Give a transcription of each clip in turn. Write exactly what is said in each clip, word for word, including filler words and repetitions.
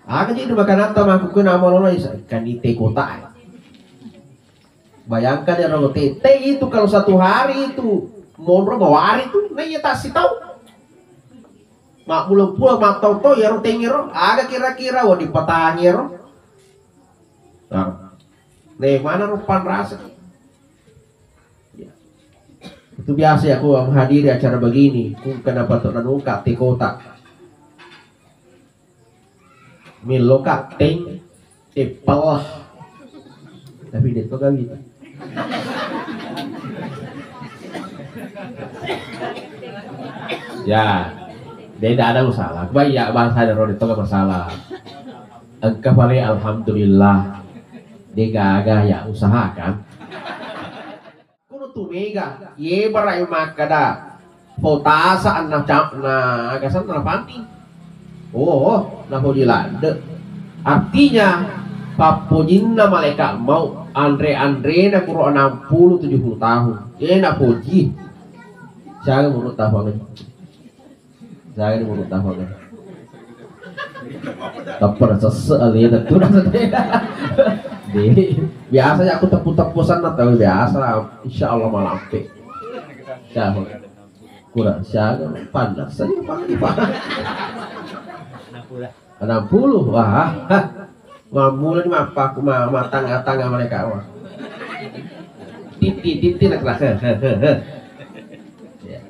Aga jadi makananta makkukkue namalolo isa, ikan ite kota. Bayangkan ya, Romo, tete itu kalau satu hari itu monro mawari itu, nah iya tasi tau. Mak bulan pula mak tau tau ya ro tengero, aga kira-kira wah dipatangi ro. Nah, deh mana ro panrasa. Ya. Itu biasa ya aku menghadiri acara begini, ku kenapa tuh nanungka te kota. Melo ka teng, eh, pelah. Tapi de' to gawi. Ya, de' ada masalah. Baik ya, bahasa de' to masalah. Engka pale alhamdulillah. De' gaga ya usahakan. Kono tu mega, ye bara makkada, potasa anna cap-, na agasanna na panti. Oh, na poji ladde. Artinya, pappojinna malaikat maut, anre-anrena kuro enam puluh tujuh puluh tahun. Ye na poji. Siaga menurut tahu. Saya ini menurut apa kan? Tepper sese alena tu rasanya. Deh, biasanya aku teppu-teppu sana tapi biasa. Insya Allah malampe. Siapa? Kurang siaga panas saja panas. Enam puluh, wah. Mamula ni mappaku ma-, matanga-tanga mereka wah. Titi titi nak lah. Ya.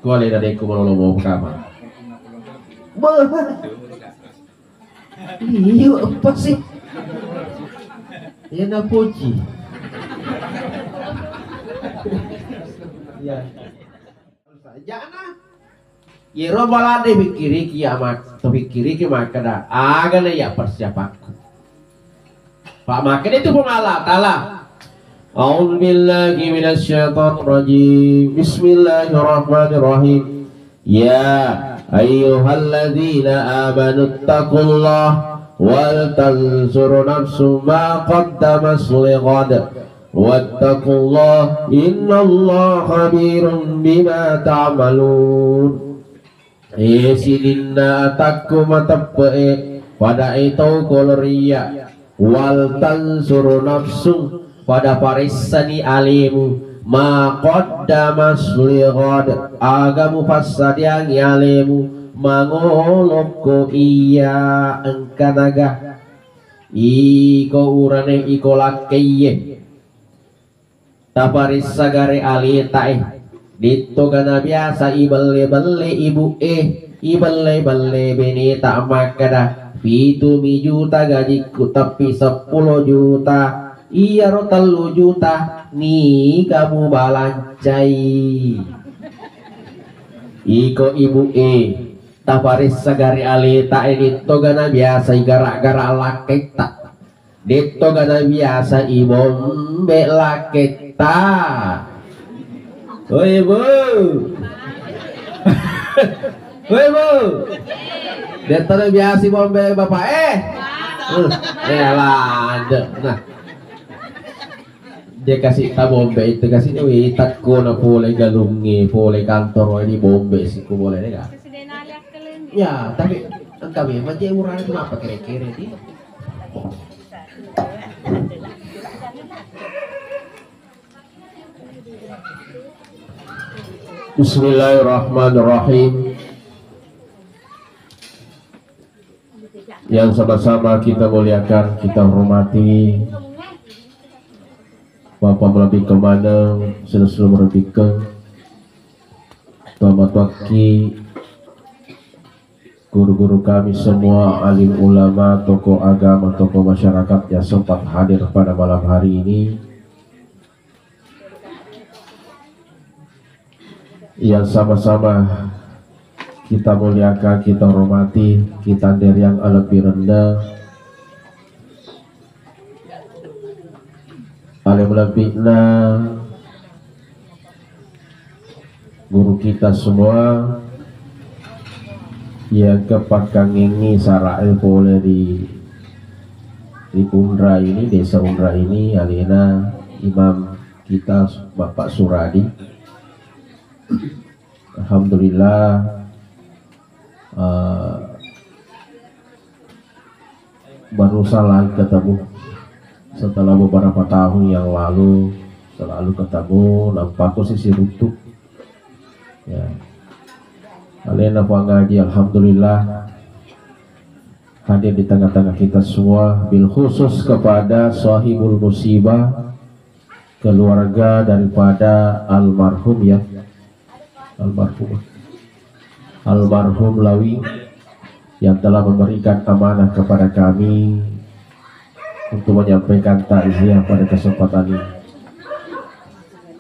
Kuali dari ku malolo mau kamar. Bah. Iya apa sih? Ya na poji. Ya. Sajana. Yero balade pikkiriki ya mak-, to pikkiriki makkada, aga na ya persiapakku. Pak makkada itu Puang Allah Taala. A'udzu billahi minasy syaithanir rajim. Bismillahirrahmanirrahim. Ya ayyuhalladzina amanu taqullaha wal tanzur nafsum ma qaddamat lighad. Wattaqullah, innallaha khabirum bima ta'malun. Eh, sininna atakku mateppe'e, pada etau koloriya, wal tansuru nafsung, pada paressani alemu, ma qaddamas lighad, aga mupassadiangi alemu, mangolokko iya engkanaga, iko urane, iko lakkeiye. Taparessa gare aleta e. Ditto gana biasa ibelle-belle ibu e, ibelle-belle beneta makkada, pitu mi juta gajikku, tapi seppulo juta, iyaro tellu juta niga mubalancai. Iko ibu e, taparessa gare aleta e, ditto gana biasa igara-gara lakketta. Detto gana biasa ibombe laketta. Woi, Bu. Woi, Bu. Detto na biasa ibombe bapak e. Eh, eh, lande. Nah. Dia kasih tabombe itu kasih ni witakko na pole galungnge, pole kantor ini bombe sih ku boleh deh, Kak. Ya, tapi engka memang je urang itu apa kere-kere di? Bismillahirrahmanirrahim. Yang sama-sama kita muliakan, kita hormati Bapak Melabi Kemaneng, sila-sila merebikeng, Tua Matuakki, guru-guru kami semua, alim ulama, tokoh agama, tokoh masyarakat yang sempat hadir pada malam hari ini, yang sama-sama kita muliakan, kita hormati, kita anderiang alebbi rendah, alem lebbi'na guru kita semua yang kepakkangengi sara'e pole di, di Unra ini, desa Unra ini, alena imam kita Bapak Suradi. Alhamdulillah, eh, barusan lagi ketemu. Setelah beberapa tahun yang lalu selalu ketemu, nampakku sisi runtuh. Ya. Alena Puang Haji, alhamdulillah, hadir di tengah-tengah kita semua, bil khusus kepada sahibul musibah, keluarga daripada almarhum, ya, almarhum, almarhum Lawi, yang telah memberikan amanah kepada kami untuk menyampaikan takziah pada kesempatan ini.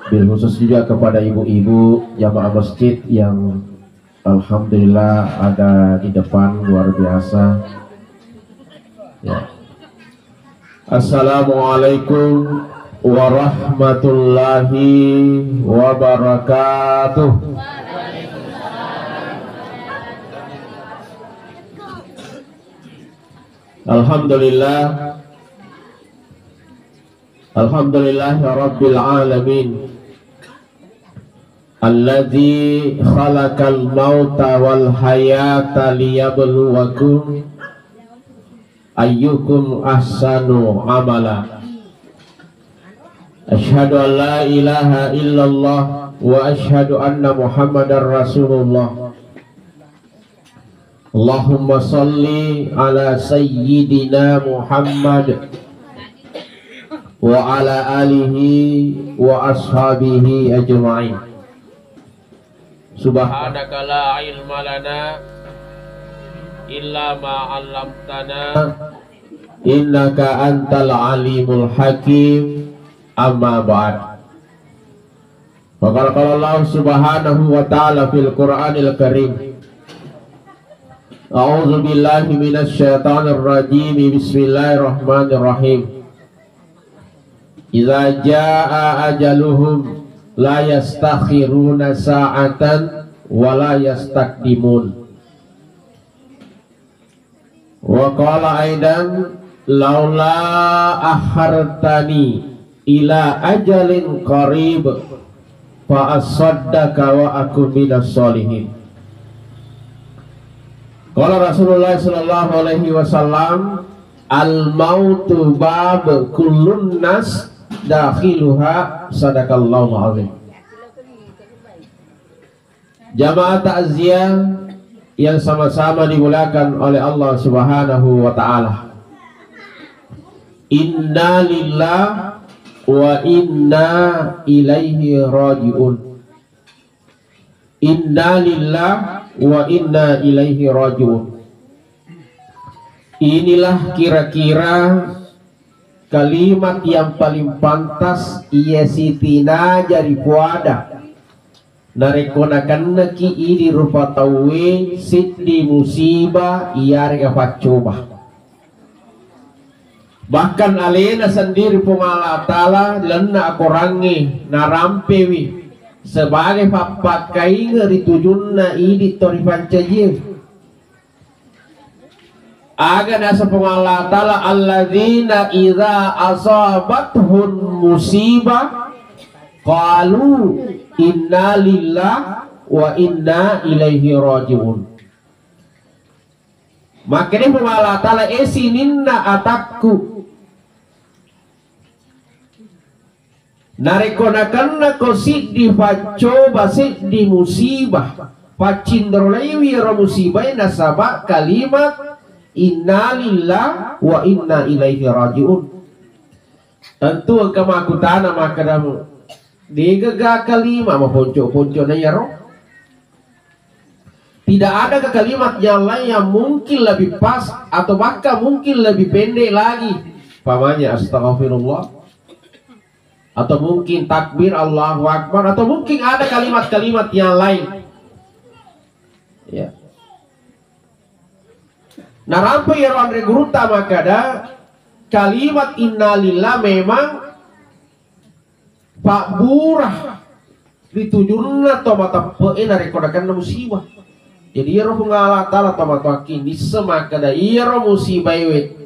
Bil khusus juga kepada ibu-ibu jamaah masjid yang alhamdulillah ada di depan, luar biasa. Ya. Assalamualaikum warahmatullahi wabarakatuh. Alhamdulillah. Alhamdulillah rabbil alamin. Alladzi khalaqal mauta wal hayata liyabluwakum ayyukum ahsanu amala. Asyhadu an la ilaha illallah wa asyhadu anna Muhammadar Rasulullah. Allahumma shalli ala sayyidina Muhammad wa ala alihi wa ashabihi ajma'in. Subhanaka la ilma lana illa ma 'allamtana innaka antal alimul hakim. Amma ba'd. Wa qala, qala Allah subhanahu wa ta'ala fil Qur'anil Karim. A'udzu billahi minasy syaithanir rajim. Bismillahirrahmanirrahim. Idza jaa ajaluhum la yastakhiruna sa'atan wa la yastaqdimun. Wa qala aidan, "Laula akhartani ila ajalin qarib fa asaddaqa wa akun minas sholihin." Qala Rasulullah sallallahu alaihi wasallam, "Al mautu bab kullun nas dakhiluha." Sadaqallahul azim. Jamaah takziah yang sama-sama dimuliakan oleh Allah Subhanahu wa Ta'ala. Inna lillah wa inna ilaihi raji'un. Inna lillah wa inna ilaihi raji'un. Inilah kira-kira kalimat yang paling pantas iya sitinaja ripoada narekko nakennaki idi rupa tauwe seddi musiba iyarega paccoba. Bahkan alena sendiri Puang Allah Ta'ala lenna akorangnge narampewi sebagai pappakkainge ri tujunna idi to ripancajie. Aga naseng Puang Allah Ta'ala, "Alladzina idza asabathum musibah qalu inna lillah wa inna ilaihi raji'un." Makkedai Puang Allah Ta'ala, "Eh, sininna atakku." Narekko nakennako siddi paccoba, siddi musibah, paccinrolaiwi ero musibae nasaba kalimat inna lillah wa inna ilaihi raji'un. Tentu engka makkutana makkadamu, degaga kalimat maponco-ponco na iyaro? Tidak adakah kalimat yang lain yang mungkin lebih pas atau bahkan mungkin lebih pendek lagi? Umpamanya astaghfirullah. Atau mungkin takbir Allahu Akbar, atau mungkin ada kalimat-kalimat yang lain. Ya. Narampe iyaro anre gurutta makkada kalimat innalillah memang pabbura ri tujunna to mateppe'e narekko nakenna musibah. Jadi iyaro Puang Allah Ta'ala to matoakki nisseng makkada iyaro musibaewe,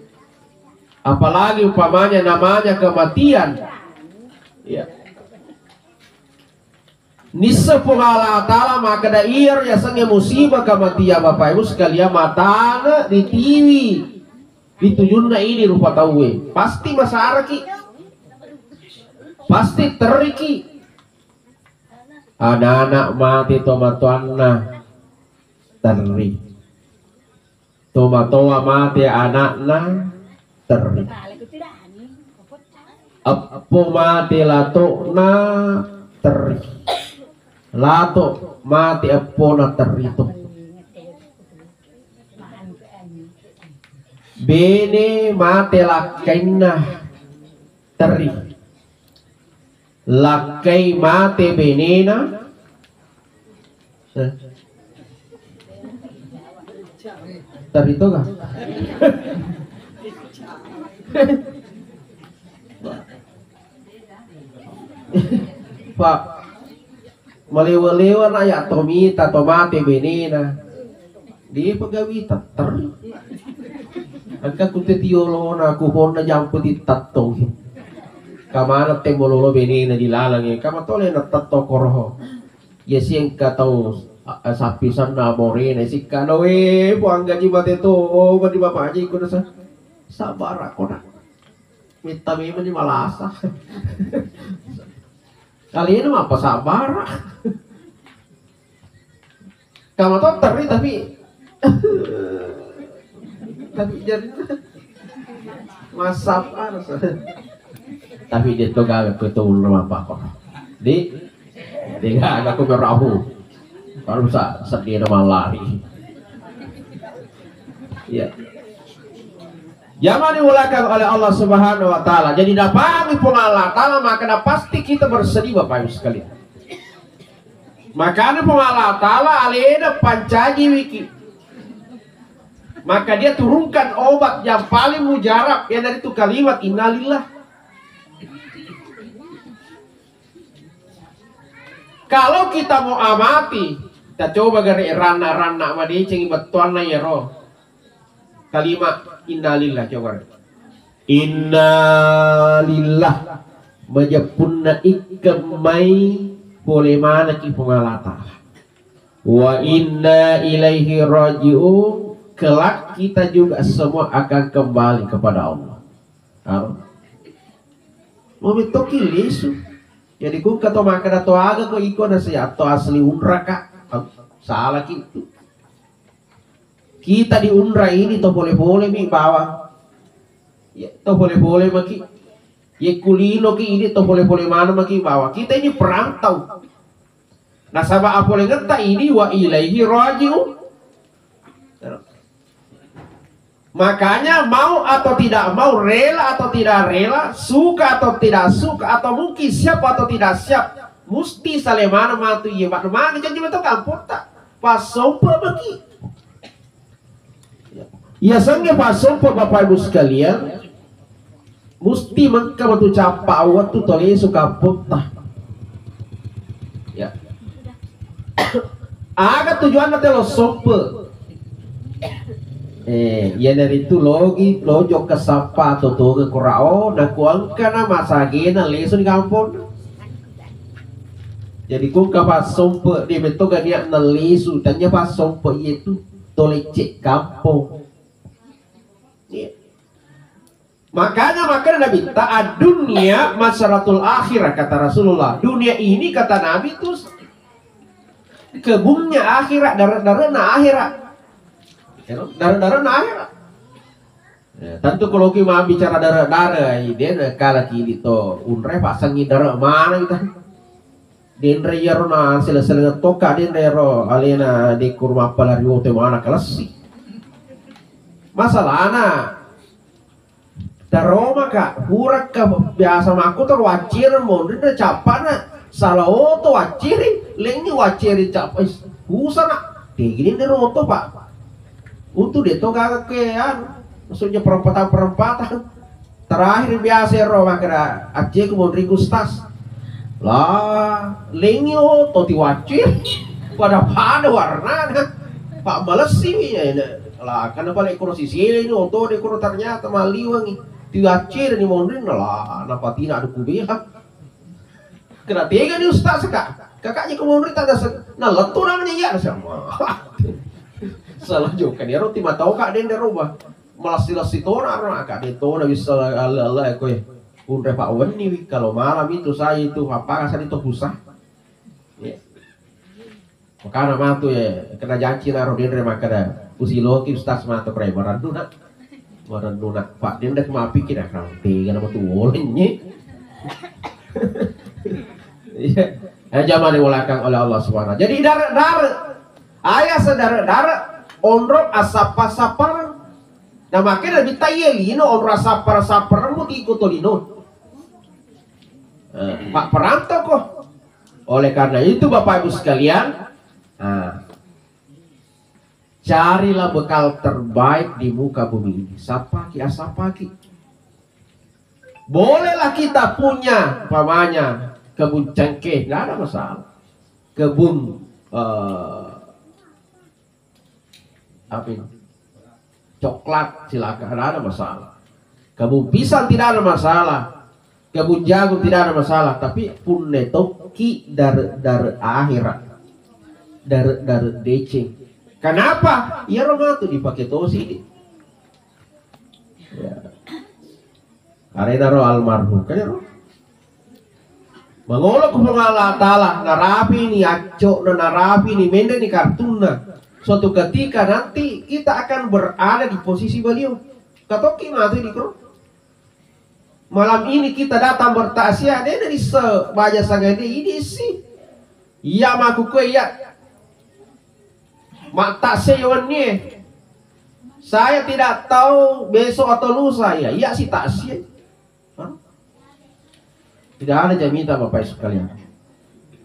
apalagi umpamanya namanya kematian, ya. Nisseng Puang Allah Ta'ala makkada iyaro yasengnge musibah kematian, Bapak Ibu sekalian, matane ditiwi. Ditujunna idi rupa tauwe, pasti masaraki, pasti terriki. Anak-anak mate tomatoanna, terri. Tomatoa mate anakna, terri. Eppo mate latokna, terri. Lato mate eppona, terri to. Bene mate lakkainna, terri. Lakkai mate benena. Eh. Terri toga? Pak, malewa-lewa na ya tomita to mate benena. Di pegawi tetter. Engka kute tiolona ku honna jampu di tettong. Kamana te mololo benena di lalang e. Kamatole na tetto koroho. Ya siengka tau a-, a-, sappisanna amorena sikka no, eh, puanggaji mate to, oh, di bapak aja ikut sa-, sabar kona. Mitta memang di malasa. Kalian mah apa sabar? Kamu tuh teri tapi tapi jadi masap harus. Tapi dia tuh gak betul rumah apa kok. Di dia gak aku berahu. Baru bisa sedih sama lari. Ya. Jangan diulakan oleh Allah Subhanahu wa Ta'ala. Jadi, napahami Puang Allah Ta'ala, maka pasti kita bersedih, Bapak Ibu sekalian. Makanya Puang Allah Ta'ala alena pancaji wiki. Maka dia turunkan obat yang paling mujarab, yaitu kalimat innalillah. Kalau kita mau amati, kita coba gare ranna-ranna madeceng bettuanna yero. Kalimat innalillah, coba. Innalillah. Majeppunna ikkeng mai pole manaki Puang Allah Ta'ala. Wa inna ilaihi raji'un. Kelak kita juga semua akan kembali kepada Allah. Mau mettoki lisu. Jadi kungka to makkeda to aga ko iko nasi atau asli unraka. Salah ki itu. Kita di unra ini to pole-pole mi bawang. Ya, to pole-pole maki. Ye kulino ki ini to pole-pole mana maki bawang. Kita ini perantau. Nasaba apolengetta ini wa ilaihi raji'un. Makanya mau atau tidak mau, rela atau tidak rela, suka atau tidak suka, atau mungkin siap atau tidak siap, musti salemana matu iya. Mak-, magi janji matu kampotta. Pas sompa bagi. Iya, sangge passompo, Bapak Ibu sekalian, musti mengka matu cappa awattu to lesu kappotta. Ya. Aga tujuanna te lo sompe? Eh, iyanaritu logi, lojo kasappa to toge korao, nakuangkana masagena lesu di kampong. Jadi kungka passompe, de metto ga niatna lesu, tanya passompe iyetu. To lecce kampong. Iya. Makanya, makanya Nabi ta, "Ad-dunya masaratul akhirah," kata Rasulullah. Dunia ini, kata Nabi, itu kebunnya akhirat, dare-darena akhirat. Ya, dare-darena akhirat. Ya, tentu kalau kita mau bicara dare-dare, ai, de kala ki di to unre pasangi dare mana kita. Denre iyaro na seleng-seleng tokka, denre ro alena dekko rumah pala ri oto mana kalessi. Masalahna, taromaka, purakka biasa makko to waccireng monri na cappana, sala oto wacciri, lengngi wacciri cappa, is, pusana, tegini denre oto, Pak. Untu de to gaga ke, anu, maksudnya perempatan-perempatan. Terakhir biasa ro makkeda, "Acceku monriku, Ustaz." Lah, lengi oto tiwacciri. Pada-pada warnana. Pak malessi mi ya, ini. Lah, karena paling kuro sisile ini oto de kuro ternyata maliwangi. Tiwacciri ni monrinna lah, napatina adu kubela. Kena tega ni Ustaz, Kak. Kakaknya ke monri tak ada se-, nah, lettu namanya iya sama. Salah juga ni roti matau Kak, dende roba. Malessi-lessi tona ro, aka de tona bisa Allah-Allah koe. Unre pak wenni wi, kalau malam itu saya itu apa kasar itu pusat. Ya. Makana matu ya, kena janci naro denre makkeda, usiloki ustaz matu kre, marennu nak. Marennu nak, pak denre mappikir, ah, kang tega nama tu wolennye. Iya. Eh, jamani walakang oleh Allah Subhanahu. Jadi dare-dare, ayah sedare-dare, onrong asapa-sapang. Nah, makanya lebih taye lino, onrong asapa-sapang, mu tiko to lino. Eh, pak perantau ko. Oleh karena itu, Bapak Ibu sekalian, nah, carilah bekal terbaik di muka bumi ini. Sapaki, asapaki. Bolehlah kita punya, umpamanya, kebun cengkeh, nggak ada masalah. Kebun, eh, apa ini? Coklat, silakan, tidak ada masalah. Kebun pisang tidak ada masalah. Kebun jagung tidak ada masalah. Tapi punne tokki dare-dare akhirat. Dare-dare deceng. Kenapa? Iya ro matu dipakai tosi. Ya. Arena ro almarhum, kan ro? Mangolo ko Puang Allah Ta'ala, narapini acco'na, narapini menreni kartunna. Suatu ketika nanti kita akan berada di posisi beliau. Katoki matu di kro. Malam ini kita datang bertakziah, dena disse baja sangai de, ini isi. Iya maku kue iya. Mak takziah wenni. Saya tidak tahu besok atau lusa ya. Iya si takziah. Hah? Tidak ada jamita, Bapak Ibu sekalian.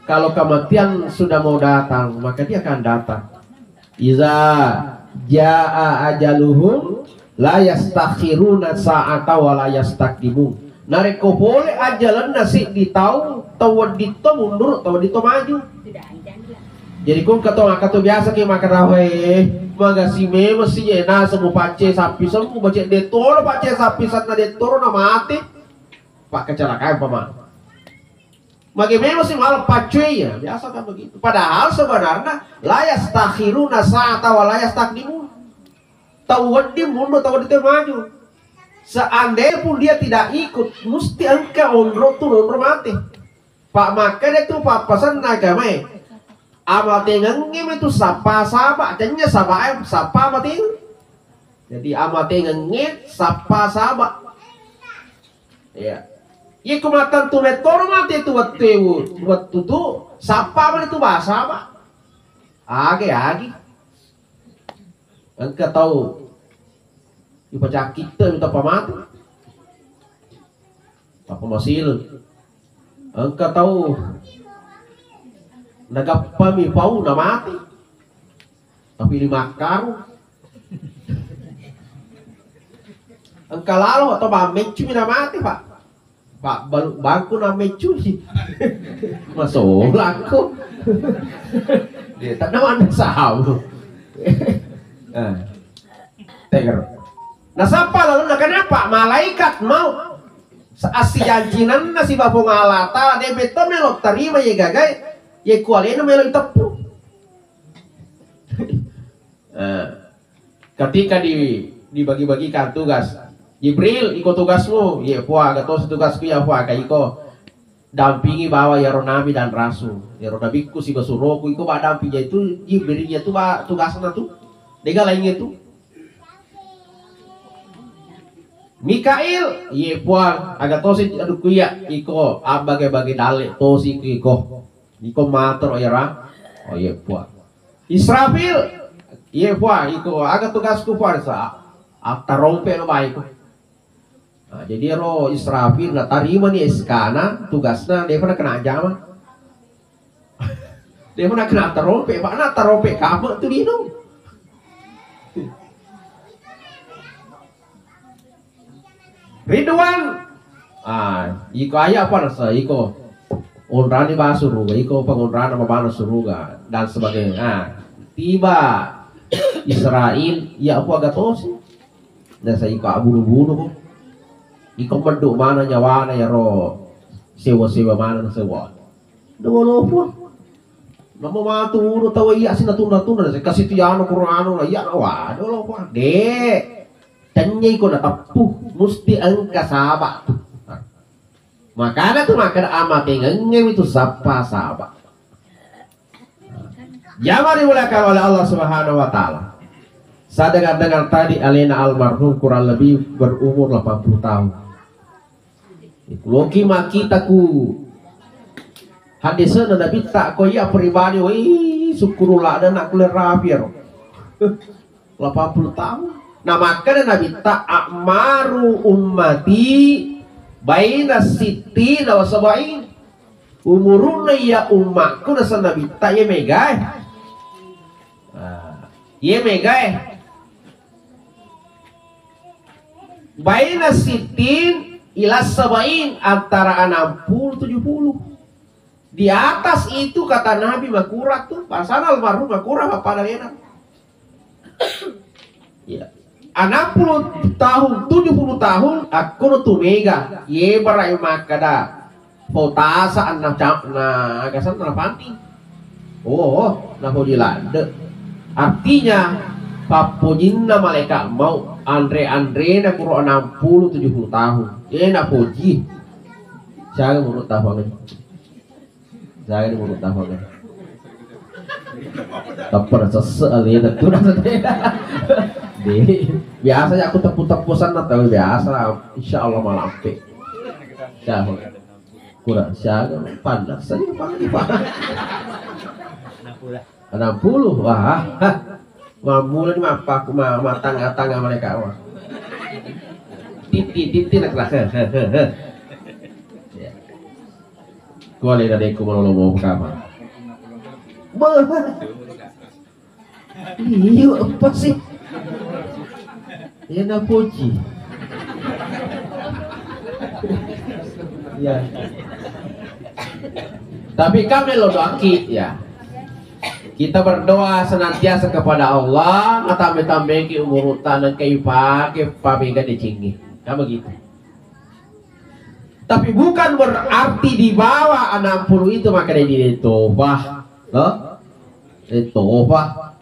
Kalau kematian sudah mau datang, maka dia akan datang. Iza jaa ajaluhum la yastakhiruna sa'ata wa la yastaqdimun. Narekko pole ajalanna siddi tau, tau wedding to mundur, tau wedding to maju. Jadi kung katong, katong biasa ke makkeda, "Weh, magasi memang si je naseng mu pacce sappi semmu, bace detoro pacce sappi sanna detoro na mate." Pak kecelakaan paman. Mage memang si malam pacce ya, biasa kan begitu. Padahal sebenarnya la yastakhiruna sa'ata wa la yastaqdimun. Tau wedding mundur, tau wedding maju. Seandainya pun dia tidak ikut, mesti engka onro tu onro mate. Pak makkeda tu pappasenna agamae. Amatengengnge metu sappa saba, tennya saba, sappa mateng. Jadi amatengengnge sappa saba. Iya. Iko mattentu mettoro mate tu wettu, wettu tu sappa mani tu basa, Pak. Age, agi. Engka tau ipacakkitte mi tappa mate. Tappa masileng. Engka tau nagappami pau na mate. Tapi lima karung. Engka lalo atau mammeccu mi na mate, Pak. Pak, balu-, bangku na meccui. Masolakko. Dia tak nama anda sabu. Eh, teger. Nasappa lalu na kenapa? Malaikat mau. Sa-, assijancinanna siba Puang Allah Ta'ala, de beto melo tarima ye gagai, ye kualena melo iteppu. Eh, ketika di, dibagi-bagikan tugas, "Jibril, iko tugasmu." "Iye, Puang." "Aga tosi tugasku, ya, Puang?" "Ka iko dampingi bawa yaro nabi dan rasul, yaro nabikku siba suroku, iko ba dampingi." Itu Jibril, iya tu ba tugasna tu. Dega lainnya tu. "Mikail." "Iye, Puang." "Aga tosi adukku, iya?" "Iko abbage-bage dalle tosi iko." Iko matoro iyaro. "Oh, iye, Puang." "Israfil." "Iye, Puang." "Iko aga tugasku, Puang?" "Sa-, attarompe no baiko." Nah, jadi ro Israfil natarima ni S K-na, tugasna depa nakena jama. Depa nakena tarompe, Pak, na tarompe kamu tu lino. Ridwan. Ah, iko aya apa rasa iko? Onrani ba suruga, iko pengonrana babana suruga dan sebagainya. Ah, tiba Israel, iya apa gatosi? Nasa iko abunu-bunu ko. Iko meddu mana nyawana yaro sewa-sewa mana nasewa. Dolo pun. Namo matu uru tawa iya sina tunda-tunda, kasi tiano kurang anu lah, iya, wah, dolo pun. Dek. Tennyei ko nateppu, musti engka saba' tu. Makana tu makkeda amatengengnge mi tu sappa saba'. Jamaah dimuliakan oleh Allah Subhanahu wa Ta'ala. Saya dengar-dengar tadi alena almarhum kurang lebih berumur delapan puluh tahun. Loki makkita ku hadisena Nabitta ko iya pribadi, woi, syukurullah ada nak kuliah rapi ro. Delapan puluh tahun. Nah, makkeda Nabitta, "A'maru ummati baina sittina wa sab'in." Umurunna iya ummakku, naseng Nabitta, iya megae. Ah, iya megae. Baina sittin ila sab'in, antara enam puluh tujuh puluh. Di atas itu kata Nabi makura tu, pasal almarhum makura apa lena. Ya. Enam puluh tahun, tujuh puluh tahun, aku tu mega. Ye bara makkada. Potasa anna cap-, na agasan na pandi. Oh, oh, napoji ladde. Artinya, pappojinna malaikat mau anre-anrena kuro enam puluh tujuh puluh tahun. Eh, napoji. Siaga menurut tahu angin? Siaga menurut tahu angin? Tepper sesse alena tu. Deh, biasanya aku tepu-tepu sana, tapi biasa, insya Allah malampe. Siapa? Kurang siaga, panas saja, Pak. Enam puluh, wah. Mamula ni mappaku ma-, matanga-tanga mereka, wah. Titi, titi nak lah. Ya. Kuali dari ku malolo mau kamar. Bah. Iya, apa sih? Ya, napoji. Ya. Tapi kan melo doaki, ya. Kita berdoa senantiasa kepada Allah, natambe-tambeki umurutta, nengka ipake pamega decengi. Kan begitu. Tapi bukan berarti di bawah enam puluh itu maka dia ditoba. Loh? Ditoba.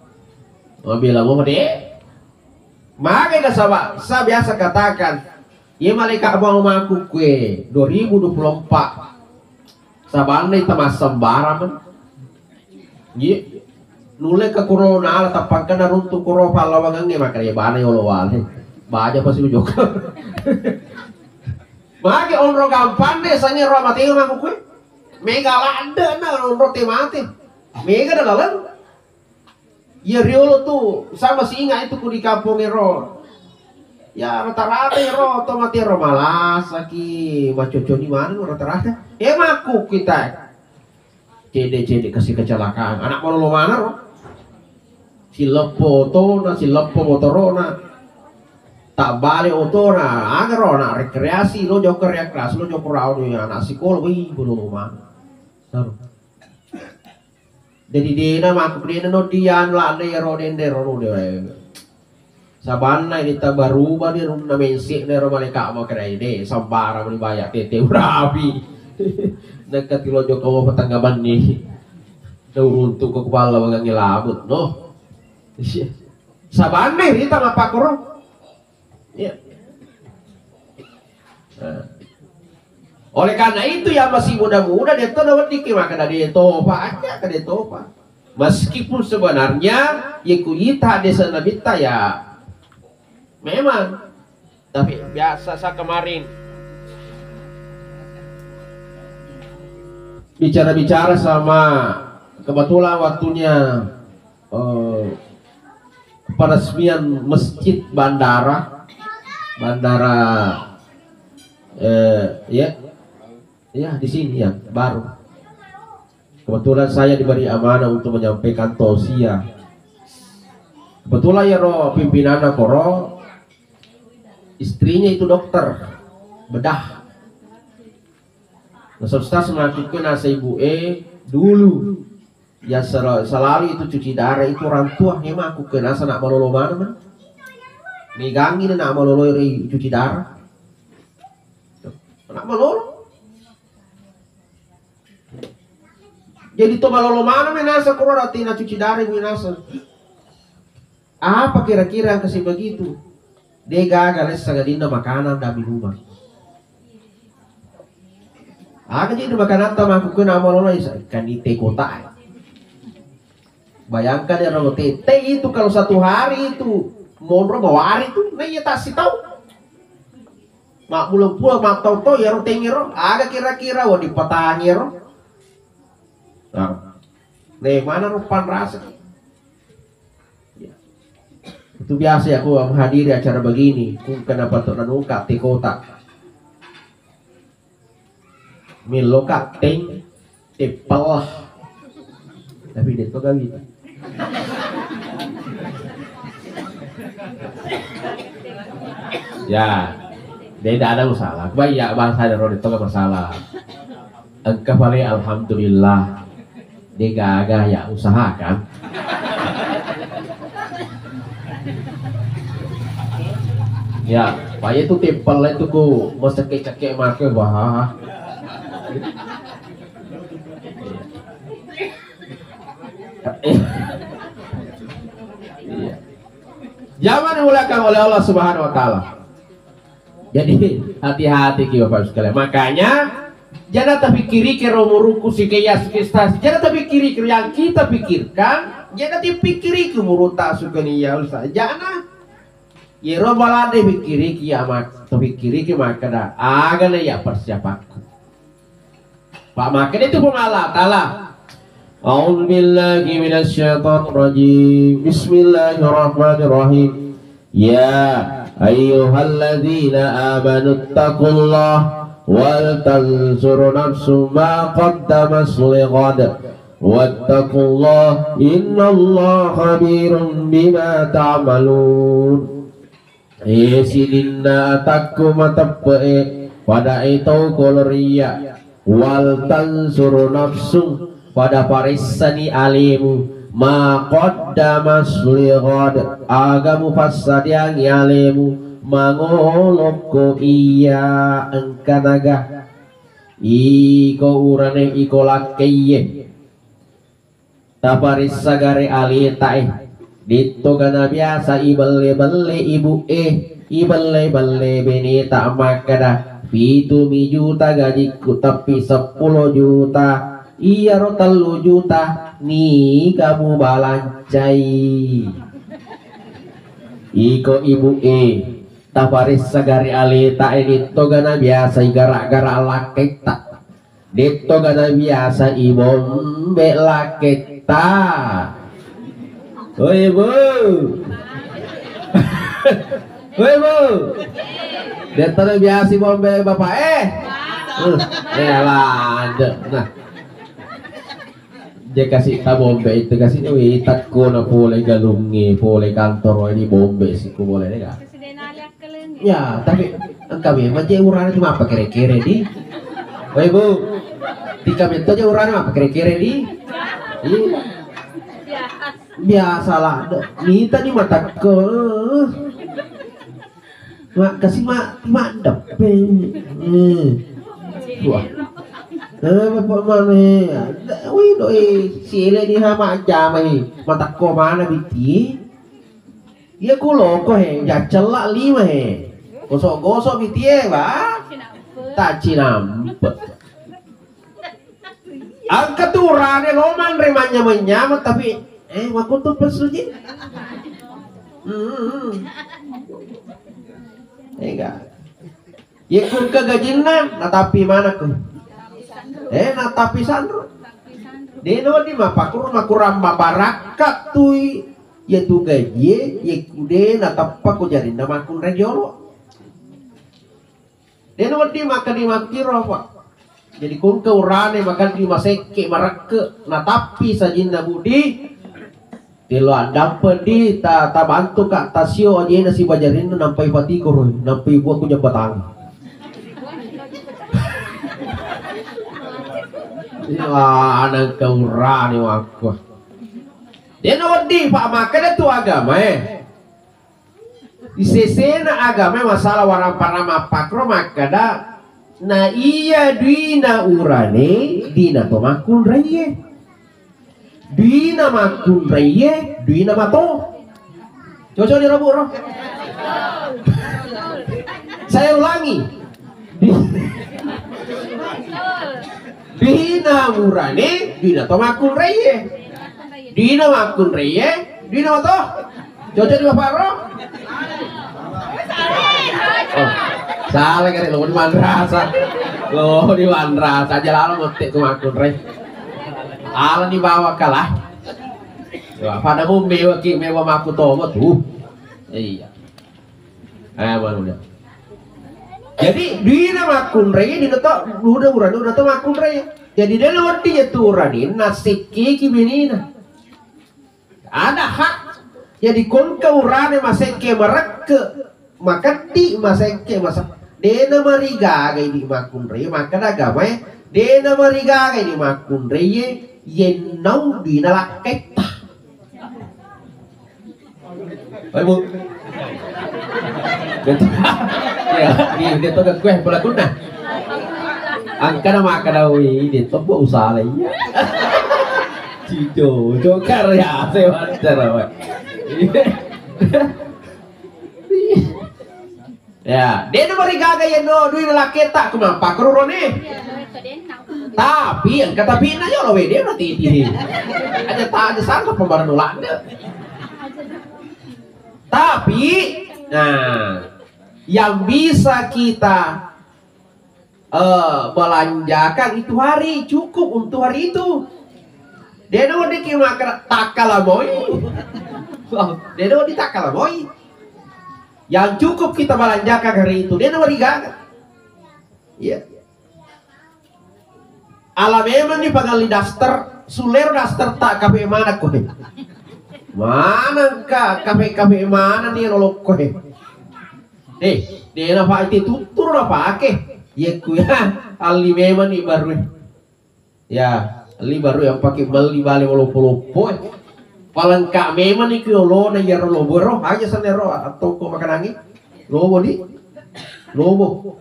Mabela mau deh. Magai nasaba, saya biasa katakan, ye malaikat mau maku kue dua ribu dua puluh empat. Sabanna ita massembara men. Ye. Nulle ke corona ala tappangkana runtu kuro pallawangangnge, maka ye bana yolo wale. Baja pasti ujoka. Mage onro gampanne sange ro mate maku kue. Mega ladde na onro te mate. Mega da laleng. Iya riolo tu, sama si ingat itu ku di kampong ero. Ya rata-rata ero to mati ero malasaki, macoconi mana rata-rata. Eh maku kita. Cede-cede kasih kecelakaan. Anak malolo mana ro? Sileppo otona, sileppo motorona. Tak balik otona, agaro anak rekreasi lo joko rekreasi lo joko rauni anak sekolah, wih malolo mana. Saru. Jadi dena maku dena no dian lane ro dende ro de. Sabanna ini tabaruba de runna mensik ne ro maleka makerai de sambara mani baya tete urabi. Nengka tilo joko mo petengga banni. Da uruntu ko kuballa wangangi labut no. Sabanna ini tama pakoro. Iya. Nah. Oleh karena itu yang masih muda-muda dia tuh dapat dikit maka dari topa aja ke dia topa. Meskipun sebenarnya ya ku ita desa Nabitta ya memang, tapi biasa saya kemarin bicara-bicara sama kebetulan waktunya eh, peresmian masjid bandara, bandara, eh, ya, ya di sini ya baru. Kebetulan saya diberi amanah untuk menyampaikan tausiah. Kebetulan ya ro pimpinanna koro, istrinya itu dokter bedah. Nah, ustaz melakukan nasa ibu e dulu. Ya sel-, selalu itu cuci darah itu orang tua memang aku kena sana malolo mana man. Megangi na malolo ri cuci darah. Anak malolo. Jadi to malolo mana menasa kurang tina cuci darah menasa. Apa kira-kira yang kasih begitu? De gaga lessa gadinna makanang dan minuman. Aga jadi makananta makkukkue namalona isa kan di teh kota. Bayangkan ya, teh, teh itu kalau satu hari itu monro mawari tu, nah iya tasi tau. Mak bulan pula mak tau tau ya ro tengero, aga kira-kira wa dipatangero. Nah, ne mana rupan rasa. Ya. Itu biasa ya aku menghadiri acara begini, ku kenapa tuh nanu ka teh kota. Melo ka teng, teppel. Tapi de to gawi. Ya, de ada masalah. Baik ya bahasa de ro de to masalah. Engka pale alhamdulillah. De gaga ya usahakan. Ya, paya tu timpel itu ku mesekke-cekke make wah. Iya. Jangan dimuliakan oleh Allah Subhanahu wa Ta'ala. Jadi hati-hati ki Bapak Ibu sekalian. Makanya jana tapikkiriki ro umuruku sikeya sukestasi. Jana tapikkiriki yang kita pikirkan. Jana tapikkiriki umurutta sukeniya usa. Jana. Yero balade pikkiriki ya mak. Tapikkiriki makkeda agana ya persiapanku. Pak makkeda itu Puang Allah Ta'ala. A'udzu billahi minasyaitonir rajim. Bismillahirrahmanirrahim. Ya ayyuhalladzina amanu taqullaha wal tanzur nafsum ma qaddamat lighad. Wattaqullaha innallaha khabirum bima ta'malun. E sininna atakku mateppe'e, pada e tau koloriya, wal tansuru nafsu, pada paressani alemu, ma qaddamas lighad, aga mupassadiangi alemu, mangolokko iya engkanaga, iko urane iko lakkaiye. Taparessa gare aleta e. Detto gana biasa ibelle-belle ibu e, ibelle-belle beneta makkeda, pitu mi juta gajikku, tapi seppulo juta. Iyaro tellu juta, niga mubalancai. Iko ibu e, taparessa gare aleta e, detto gana biasa igara-gara lakketta. Detto gana biasa ibombe laketta. Woi bu. Woi bu. Detto na biasa ibombe bapak eh. Eh, eh, ladde. Nah. Je kasi tabombe itu kasi wi takko na pole galungnge pole kantoro ini bombe siku pole dega. Ya, tapi engka memang je urane tu mappakkere-kere di. Woi bu, tika metto je urane mappakkere-kere di. Iya. Biasalah, mita di matakko. Mak kasi mak mak depe. Hmm. Wah. Eh, bapak mana? Wih doi sile di hama jamai. Matakko mana biti? Iya ku loko he, jaccella lima he. Gosok-gosok mitie, ba? Tak cinampe. Engka tu urane lo manre manyameng-nyameng tapi eh makutu pesuji. Hmm. Enggak. Ye kurka gajinna natapi manaku. Eh natapi sanro. Deno di mapakuru makurang mabarakka tui. Iya tu gajie, iya kude nateppa ko jarinna makkunrai jolo. Dena wedding makkedi makkiro, Pak. Jadi kongka urane makkedi masekke marekke natappi sajinna budi. Telo addampeng di ta tabantu ka tasio ajena sibajarinna nampai patikoro, nampai buah ku jembatang. Iya, anang ka urane wakko. Dena wedding, Pak, makkeda tu agama e. Isesena agama e masalah warang parama pakro makkeda na iya duina urane dina to makkunraie. Duina makkunraie, duina mato. Cocok di robu ro. Di-, dina burane, dina to makkunraie. Dina makkunraie, dina to. Cocok di Bapak Ro? Oh, salah kali, lo di madrasah. Lo di madrasah aja lalo mette tu makkunrai. Ala ni bawa kalah. Wah, pada mu mewa ki, mewa makku tomo tu. Iya. Eh, baru dia. Jadi, dina makkunrai, dina to, udah urane, udah to makkunrai. Jadi, dia lewat dia tu urane, nasikki ki binina. Ada hak. Jadi, kongka urane masekke marekke, makeddi masekke masa-, dena marigaga idi makkunrai, makkeda agamae, dena marigaga idi makkunrai, ye, yennau dina lakketta. Baik, Bu. Betul. Ya, ini dia tu kue pelakunna. Angkana makkeda, wih, dia tu buat usaha lah, iya. Cico, cokar ya, saya wajar, Pak. Ya, dena marigaga yenno duina lakketta, ku mappakkoro rone. Tapi engka tapina yolo wede na titi. Aja ta-, aja sangka pembaran ulande. Tapi, nah, yang bisa kita, eh, belanjakan itu hari, cukup untuk hari itu. Dena wedding ki makkeda takkalamoi. Dena wedding takkalamoi. Yang cukup kita belanjakan hari itu, dena marigaga. Iya. Ala memang ni pangalli daster, sulero daster tak kafe mana koe. Mana ka kafe-kafe mana ni lolokko he. Eh, dena pake tuturu na pake. Yekku ya, alli memang ni baru. Ya, li baru yang pakai beli bale maloppo-loppo, eh. Palengka memang ni kiolona iyaro lobo ro, aja sanero toko makanangi. Lobo di. Lobo.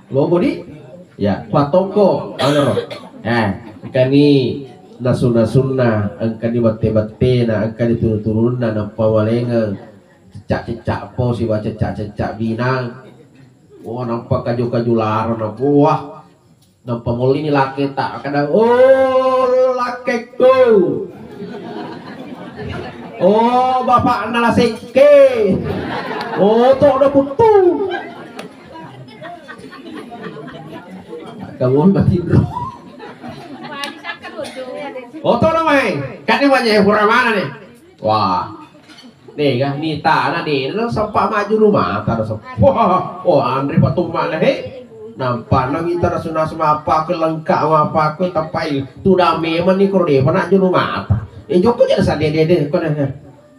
Lobo di. Ya, patoko, anu ro. Eh, engkani nasu-nasunna, engkani bette-bettena, engkani turu-turunna, nappa walengeng. Cecak-cecak po, siba cecak-cecak binang. Oh, nampa kaju-kaju laro, nampa, wah. Nappa mollini lakketa, kada, "Oh, lakkekku. Oh, bapakna la sekke. Oh, to do puttu." Kamu matinro. Oh, to do mai. Kani wanya pura mana nih? Wah. Dega, mitana de, lo sempa majjulu mata, lo sempa. Wah, oh, anre patumana, he. Nampa na mita nasu-nasu mappaku, lengka mappaku, tapai. Tuda memang ni koro de, pernah julu mata. Eh, joko jadi sa de, de, de, kone, he.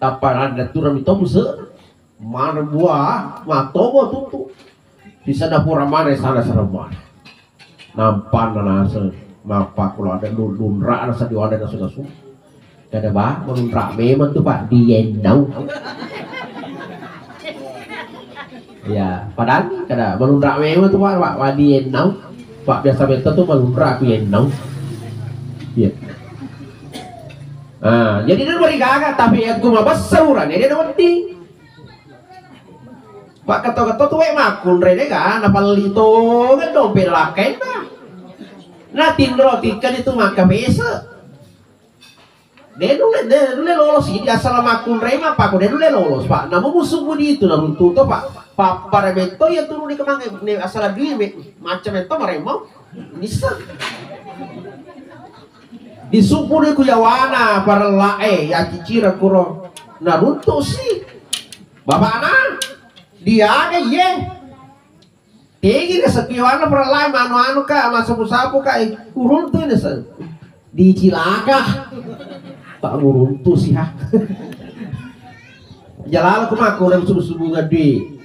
Tapa ada turun itu, buse. Mana buah, matobo tutu. Di sana pura mana, sana serem mana. Nampanna naseng, mappakkula ada lu-, lunra'na sadiwada nasu-nasu. Kada ba, melunra' memang tu, Pak, di ennau. Ya, padahal kada melunra' memang tu, Pak, Pak, Pak, di ennau. Pak, biasa betul tu melunra' ku ennau. Iya. Ah, jadi dia beri gaga, tapi aku mabessa urane, dia ada wedding. Pakkato-kato tu wae makkunrai de ga, napalli tongeng dompet lakkainna. Na tinro tikkani tu makkapese. De nulle, de nulle lolos idi asal makkunrai mappako de nulle lolos, Pak. Namu musuh budi itu naruntu to, Pak. Pappare metto ya turu di kemange ne asal dui me, macam metto maremmo. Nisseng. Disubbuni ku yawana parella'e, yaccicireng kuro. Naruntu'si. Bapakna, diaga iye. Tegi naseng ku yawana parella'e, manu-anu ka, massapu-sapu ka, eh, uruntu naseng. Dicilaka. Pak, uruntu'si ha. Jalala ku makku, subu-subu ngadui.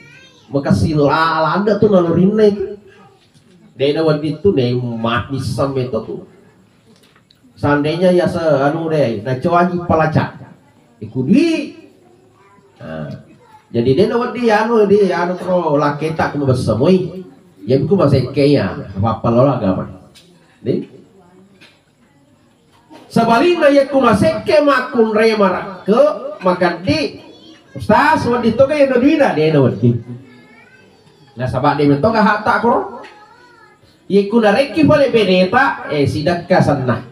Makassi la-, landa tu nalorinna itu. De na wedding tu, de mati sampe to tu. Seandainya ya se-, anu de, nacoaji palaca. Ikudi. Nah, jadi de na wedding anu, de anu pro laketa ku mabessa moi. Ya ku masekke ya, apa-apa lo agama. De. Sebalikna, yakku masekke makkunrai marakke, makeddi, Ustaz, wedding toga yeno duina? De na wedding. Nasaba' de' metto ga hatta koro. Ye ku narekki pale beneta, eh, sidekka senna.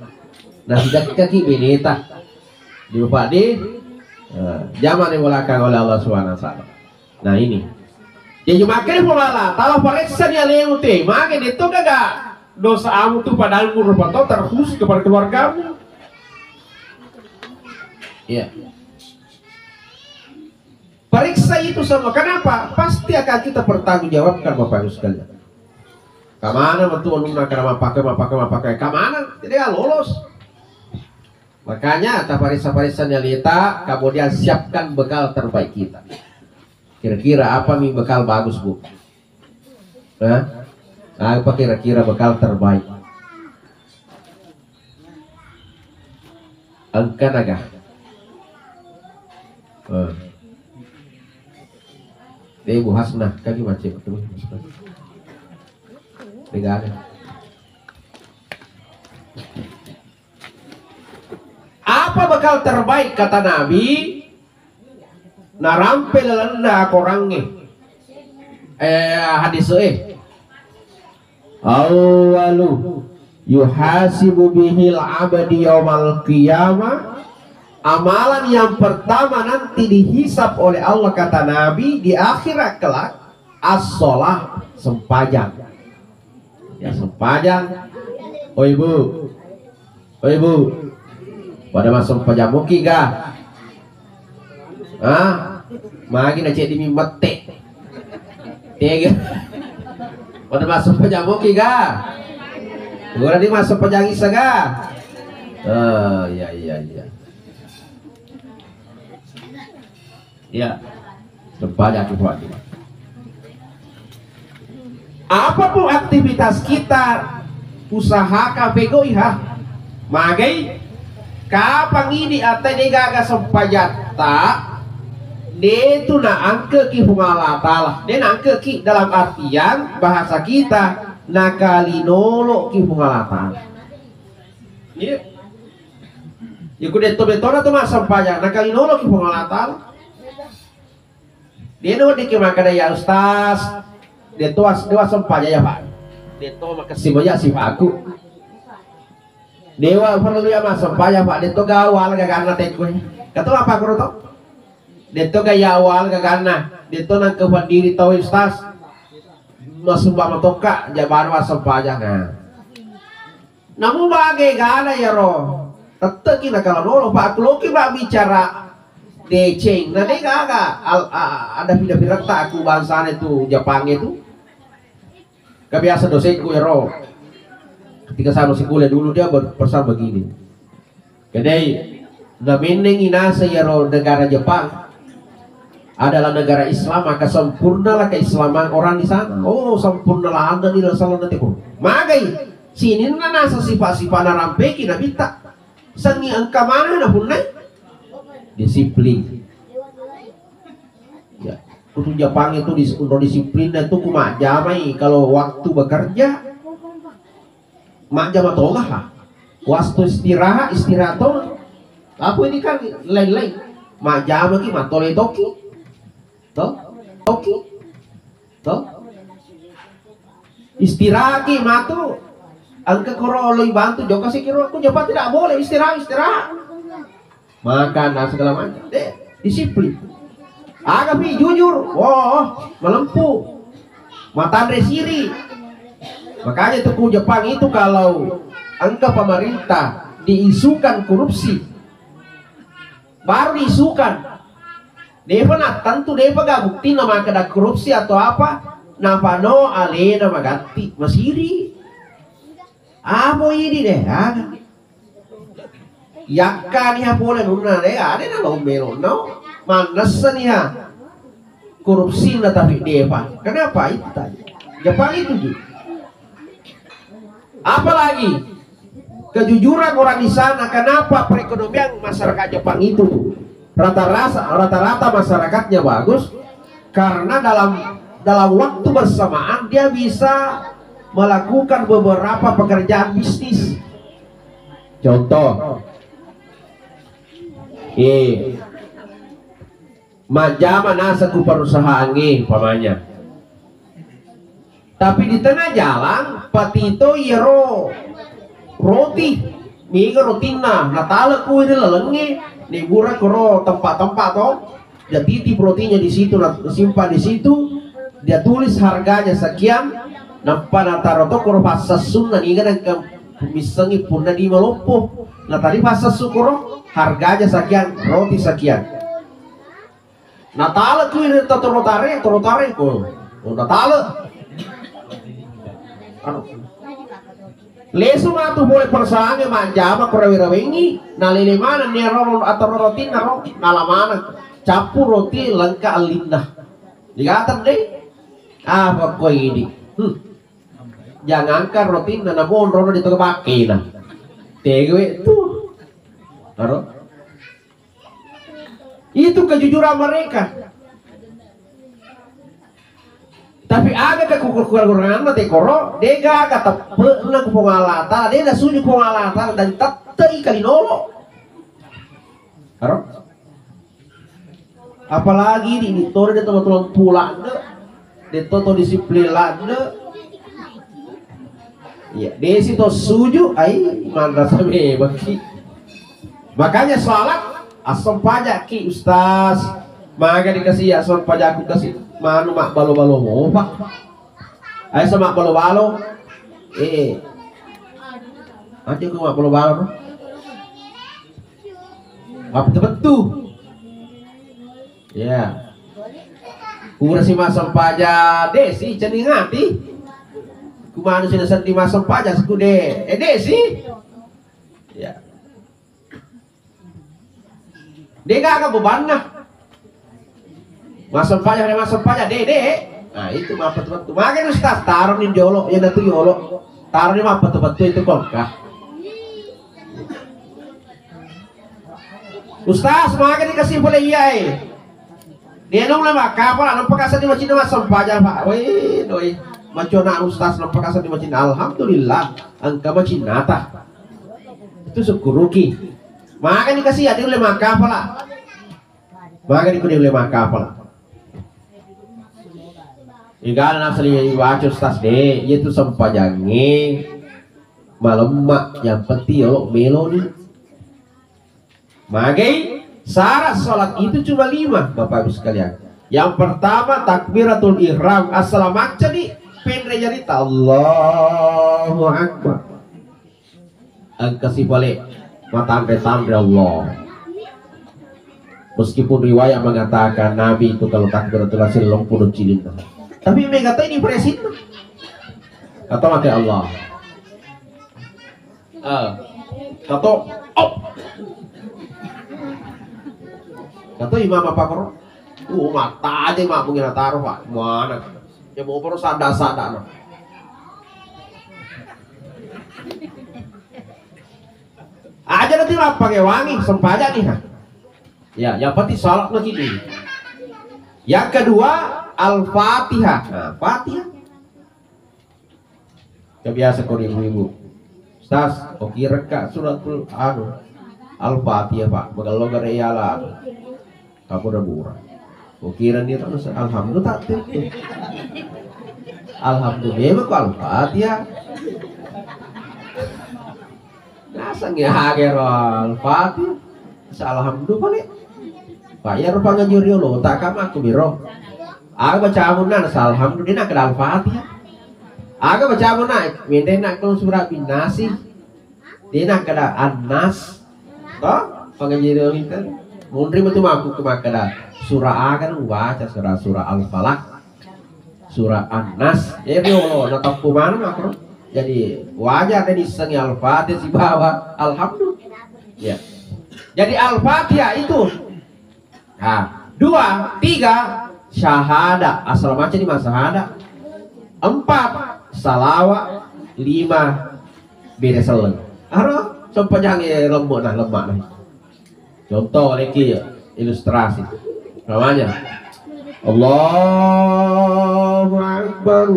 Na sidekkaki beneta. Di bapa' de, eh, jamani belakang oleh Allah Subhanahu wa Ta'ala. Nah, ini. Jadi makanya pemala, tala paressani alemu te, mage de' to gaga dosa amu tu padahal mu rupa to terkhusus kepada keluargamu. Iya. Periksa itu semua. Kenapa? Pasti akan kita pertanggungjawabkan, Bapak Ibu sekalian. Kamana metu anunna, karena mapakai, mapakai, mapakai. Kamana? Jadi ya lolos. Makanya, tapariksa-pariksa nyalita, kemudian siapkan bekal terbaik kita. Kira-kira apa mi bekal bagus, Bu? Hah? Apa kira-kira bekal terbaik? Engka naga. Eh. Deh, Bu Hasnah, kaki macet betul. Tidak ada. Apa bekal terbaik kata Nabi? Narampe lalenna akorangnge. Eh, hadis eh. Awwalu yuhasibu bihil abdi yaumal qiyamah. Amalan yang pertama nanti dihisab oleh Allah, kata Nabi, di akhirat kelak, as-shalah, sempajang. Ya, sempajang. Oi, Bu. Oi, Bu. Pada massempajang muki ga? Hah? Magi na ceddi mi mette. Tega. Pada massempajang muki ga? Ora di massempajang isa ga? Oh, iya, iya, iya. Ya, sempajang ki Fuad. Apapun aktivitas kita, usahakan pegoi ha. Magai, kapang idi atai de gaga sempajatta, de tu naangkeki Puang Allah Ta'ala. De naangkeki dalam artian bahasa kita, nakalinoloki Puang Allah Ta'ala. Iya. Iku de to betona tu massempajang, nakalinoloki Puang Allah Ta'ala. De na weddikki makkeda, "Ya Ustaz, de to was-, de wassempajang ya, Pak. De to makessing moja sifaku. De wa perlu ya massempajang, Pak. De to gawal gaganna tekku." Kata apa kuro to? De to gaya awal gaganna. De to nangke pandiri tau, Ustaz. Masumba matokka, jabana wassempajang. Nah. Namu bage gana yaro, tette'ki nakalanolo, Pak, aku loki, Pak, bicara deceng. Na de gaga al-, a-, ada pida-pidatta aku bangsana itu Jepang itu. Kebiasa dosenku yaro. Ketika saya masih kuliah dulu dia berpesan begini. Kedai, namennengi nasa yaro negara Jepang adalah negara Islam, maka sempurnalah keislaman orang di sana. Oh, sempurnalah Anda di dalam salah nanti. Magai, sininna nasa sifat-sifat narampeki nabitta. Sengi engka mana na punnai? Disiplin. Ya, kutu Jepang itu dis-, unro disiplinna itu ku majjamai kalau waktu bekerja, majjama toga ha. Waktu istirahat, istirahat toga. Apa ini kan lain-lain. Majjamaki, matole toki. To? Toki. To? Istirahatki matu. Engka koro loi bantu, jokka sikiro, aku Jepang tidak boleh istirahat, istirahat. Makan dan segala macam. De, disiplin. Aga pi jujur, wah, malempu. Matanre siri. Makanya itu ku Jepang itu kalau engka pemerintah diisukan korupsi, baru diisukan. Depa na tentu, depa ga bukti na makkeda korupsi atau apa. Napano alena magatti, masiri. Amo idi de, aga. Yakkaniha pole nunna de, ade na lombelo no. Mannessaniha korupsinna tapi depa. Kenapa itu tadi? Jepang itu ji. Apalagi kejujuran orang di sana, kenapa perekonomian masyarakat Jepang itu rata-rata, rata-rata masyarakatnya bagus? Karena dalam, dalam waktu bersamaan dia bisa melakukan beberapa pekerjaan bisnis. Contoh, eh, majjama naseng ku perusahaangnge, umpamanya. Tapi di tengah jalan, patito iyaro roti, niga rotinna, nataleku ri lalengnge, nibura koro tempat-tempat to, dia titip rotinya di situ, na simpan di situ, dia tulis harganya sekian, nappa nataro to koro passessunna, niga nengka missengi punna di maloppo, natali passessu koro, harganya sekian, roti sekian. Natale kui ri to trotare, trotare ko. Oh, natale. Anu. Lesu matu pole persange majjama ko rawe-rawengi, nalele maneng ni ro atau rotinna ro, nala maneng cappu roti lengka allinna. Digateng deh. Apa ko ini? Hmm. Jangankan rotinna, na monro di tengah bakena. Tewe tu. Aro. Itu kejujuran mereka. Tapi aga kekurangan mate koro, dega aga teppe'na ku Puang Allah Taala, dega suju Puang Allah Taala dan tette i kalinolo. Aro? Apalagi di, di tore de to matulang pulande, de to to disiplin lande. Iya, desi to suju, ai manrasa memang ki. Makanya salat asempajaki ustaz. Maga dikasih ya asempajak aku kasih manu mak balo-balo mopa. Ai sama balo-balo. Eh. Aja ku mak balo-balo. Mappettu-pettu. Ya. Pura si massempajang, de si cenning ati. Kumanu si nasedding massempajang, siku de, eh, de si. Ya. De gaga bebanna. Massempajang, de massempajang, de, de. Nah, itu mappettu-pettu. Magai ustaz, taroni jolo, ya natu jolo. Taroni mappettu-pettu itu kongka. Ustaz, maga dikasih pole iya eh. Dia nong le makkapala, nampa kasar di masjid massempajang, Pak. Woi, doi. Macona ustaz nampa kasar di masjid. Alhamdulillah, engka macinnata. Itu syukuruki. Maga dikasih ya, dia le makkapala. Maga dikasih dia le makkapala. Igana nasali baca ustaz de, iya tu sempajangnge malemma, yang penting yolo meloni. Magai syarat salat itu cuma lima, Bapak Ibu sekalian. Yang pertama takbiratul ihram, asala maccani penre jarita Allahu Akbar. Engka sipale matanre-tanre Allah. Meskipun riwayat mengatakan Nabi itu kalau takbiratul ihram lempung cilinna. Tapi mega to ini presinna. Kata mate Allah. Ah, kato, oh. Kato imam apa koro? Uh, mata aja mak mungkin taro pak. Mana? Ya mau baru sada-sada no. Aja nanti lah pakai wangi, sempaja nih ha. Ya, yang penting salat lagi dulu. Yang kedua, Al-Fatihah. Nah, Fatihah. Kebiasa ko ibu-ibu. Ustaz, oki rekka suratul anu Al-Fatihah pak, magello gare yala anu. Kamu udah murah. Oki rani terus alhamdulillah tak tuh. Alhamdulillah memang ko Al-Fatihah. Naseng ya agero Al-Fatihah. Sa alhamdulillah pale. Pak ya rupa ngajuri lo tak kamu aku biro. Aga bacamu na, nasa alhamdulillah, na kada Al-Fatihah. Aga bacamu na, mende na kalau surah bin nasi. Dena kada An-Nas. Toh? Pangajari kita. Munri metu maku ke makada. Surah aga nu baca surah, surah Al-Falaq. Surah An-Nas. Ya, ri olo, na tappu mana makro. Jadi wajar deh disengi Al-Fatihah sibawa Alhamdulillah. Ya. Jadi Al-Fatihah itu Nah, dua, tiga, syahada. Asal macam ni mah syahada. Empat, salawa. Lima, bere seleng. Aro, sempajangnge lembut nah, lemak nah. Contoh lagi ilustrasi. Namanya Allahu Akbar.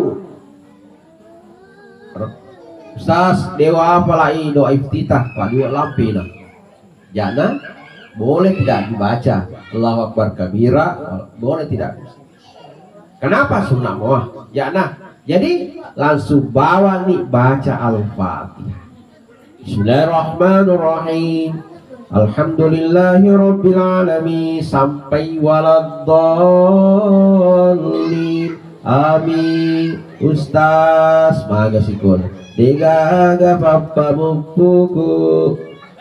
Ustaz, dewa apa lai doa iftitah? Pak dua lampe nah. Jana boleh tidak dibaca Allahu Akbar kabira, boleh tidak? Kenapa sunnah muah? Jana Jadi langsung bawani baca Al-Fatihah. Bismillahirrahmanirrahim. Alhamdulillahirabbil alamin sampai waladdallin. Amin. Ustaz, maga sikol. Degaga pappamuppuku.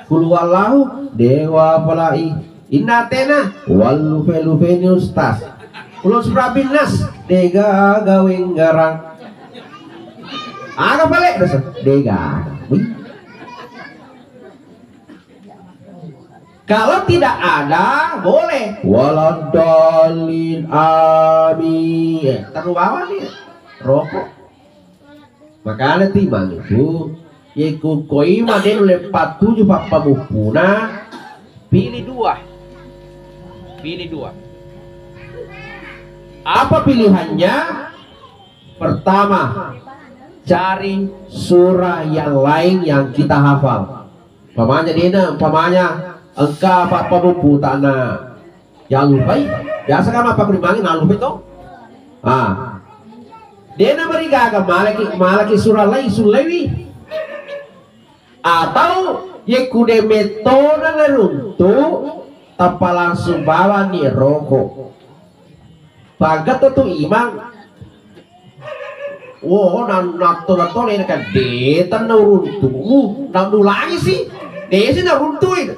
Kuluallahu, dewa palai. Inna tena, wallufe-lufeni ustaz. Kulo surabinnas, degaga wenggarang. Aga pale desa, degaga. Wih. Kalau tidak ada, boleh. Waladdallin, amin. Taru bawah nih, rokok. Makana timang itu, yekko koima de nulle pattuju pappamuppuna, pilih dua. Pilih dua. Apa pilihannya? Pertama, cari surah yang lain yang kita hafal. Umpamanya dena, umpamanya engka pappamuppu tana yallupai. Biasa kan mappakrimangi nallupai to? Ah. Dena marigaga malaki, malaki surah lain sullewi. Atau yekku de mettona naruntu, tappa langsung bawani roko. Pagga to tu imang. Wo, na-, natto-natto lena kan de tanna uruntumu, nannulangi si, de si naruntui.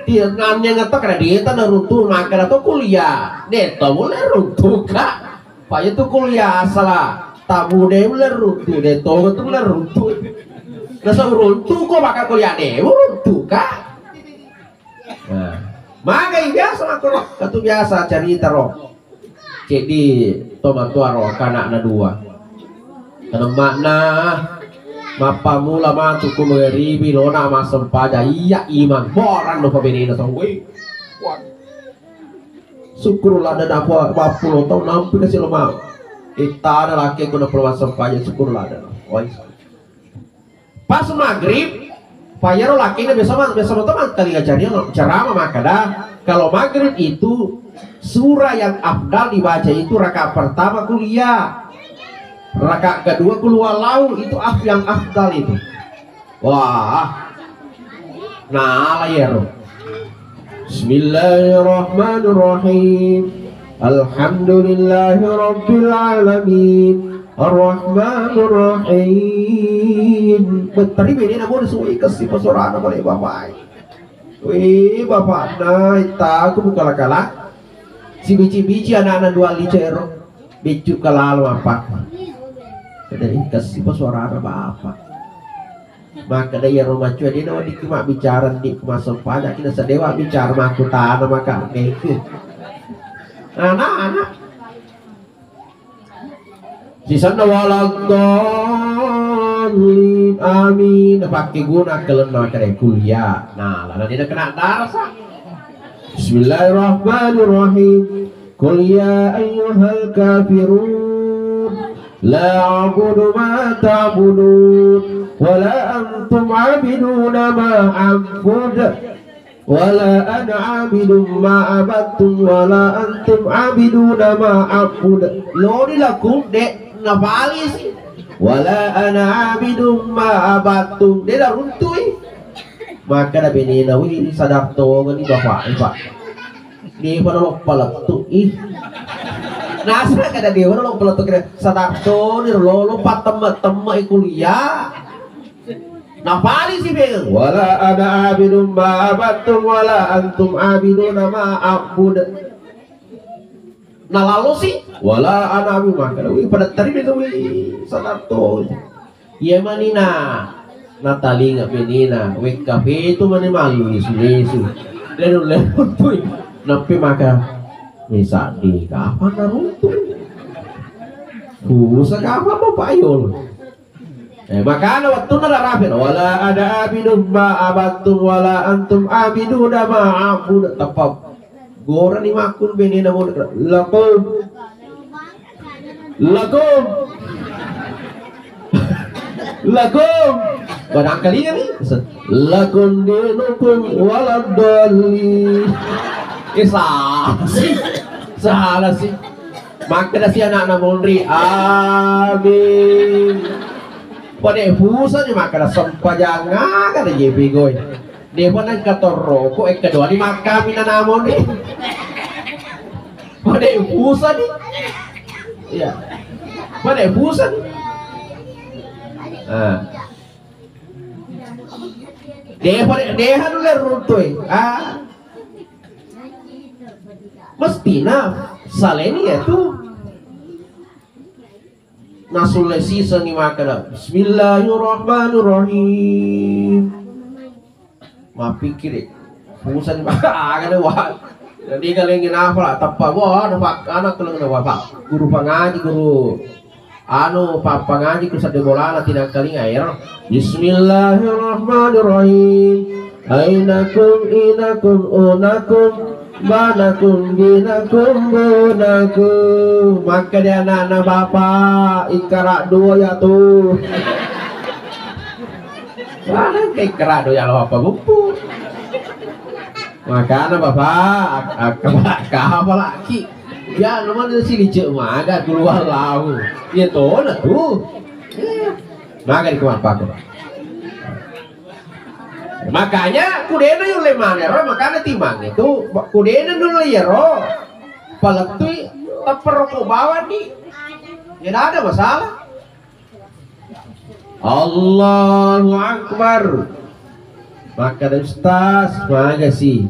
Tiang nanya ngata kada de tanna runtu, maka to kuliah, de to mulle runtu ka. Paya tu kuliah asala, tabu de mulle runtu, de to tu mulle runtu. Nasa uruntu ko maka kuliah de uruntu ka. Nah, magai biasa makkoro, katu biasa carita ro. Ceddi tomatoa ro, kanakna dua. Kanemma'na mappamula matu ku magaribi lona massempajang, iya imang, borang no pabenena tau. Weh. Wah. Syukur ladana apa, mappulo tau nampi kasi loma. Ittana laki ku nappulo massempajang, syukur ladana. Wah. Pas maghrib, payaro lakina biasa ma-, biasa ma-, teman kali ngajarin ceramah makkada, kalau maghrib itu surah yang afdal dibaca itu rakaat pertama kuliah, rakaat kedua kul huwallahu, itu af-, yang afdal itu. Wah, nah, layar. Bismillahirrahmanirrahim. Alhamdulillahirabbil alamin. Arrahmanirrahim. Betteri bene na bodo suwe kasi pasorana pale bapak. Wih, bapakna, ita aku buka lakala. Si bici-bici anak-anak dua licero. Bicu kalalo apa. Kada kasi pasorana bapak. Makkeda iyaro maccoe, de naweddikki mabbicara, ndi ku massempajang, ki nasedewa bicara makkutana maka mekku. Ana-ana. Sisenna waladdallin. Amin. Napakkeguna akkalenna makkeda kuliah. Nah, lana de nakena darasa. Bismillahirrahmanirrahim. Qul ya ayyuhal kafirun, la a'budu ma ta'budun, wa la antum 'abiduna ma a'bud, wa la ana 'abidun ma 'abadtum, wa la antum 'abiduna ma a'bud. Loni laku de napalisi. Wa la ana 'abidun ma 'abadtum. De naruntui. Makkeda benena, "Wih, sadar tongeng ni bapak, Pak." Depa naloppa lettu, ih. Nasaba kada depa naloppa lettu, kada sadar toni lolo pattemme-temme kuliah. Napalisi beng. Wala ana abidum ma abattum wala antum abiduna ma abud. Nalalosi, wala ana abidum, makkeda, wih, pada terima itu, wih, sadar toni. Iya manina natalinga benena, wekka petu mani mallu lesu-lesu. Lenu-lenu tui. Nappi maka, misaddi kapang naruntu. Kusa kapang bapak ayol. Eh, makana wettunna larapi, wala ana abidum ma abattum wala antum abiduna ma abud. Teppau. Gorani makkun benena mo lakum. Lakum. Lakum. Badangkalinga ni. Lakum dinukum waladdallin. Eh, salah sih. Salah sih. Makkeda si anakna monri, "Amin." Pada pusani makkeda sempajang aga de je pigoi. Depa nengka torroko, eh, keduani makkami na monri. Pada pusani. Iya. Pada pusani. Ah. Deha, deha dulu runtuh. Ah. Mestina saleni ya tu. Nasulle sisengi makkeda, "Bismillahirrahmanirrahim." Mappikiri, pusani aga de wa. Jadi kalengi nafala tappa wa, nafak anak kalengi nafala. Guru pangaji, guru anu, pappangaji ku sedde bolana tinangkalinga ero. Bismillahirrahmanirrahim. Ainakum, inakum, unakum, banakum, binakum, bunakum. Makkeda anakna, "Bapak, ikkara dua ya tu." Mana ke ikkara dua ya lo apa buku? Makana bapak, ak-, ak-, ak-, apa lagi? Ya, nama dia sini cek maga keluar lau. Ya tona tu. Iya. Maga di kumapa aku. Makanya kudena yulle manero, makana timang itu kudena dulu yero. Palettui tappa rokok bawang di. Ya, tidak ada masalah. Allahu Akbar. Makkeda Ustaz, magasi.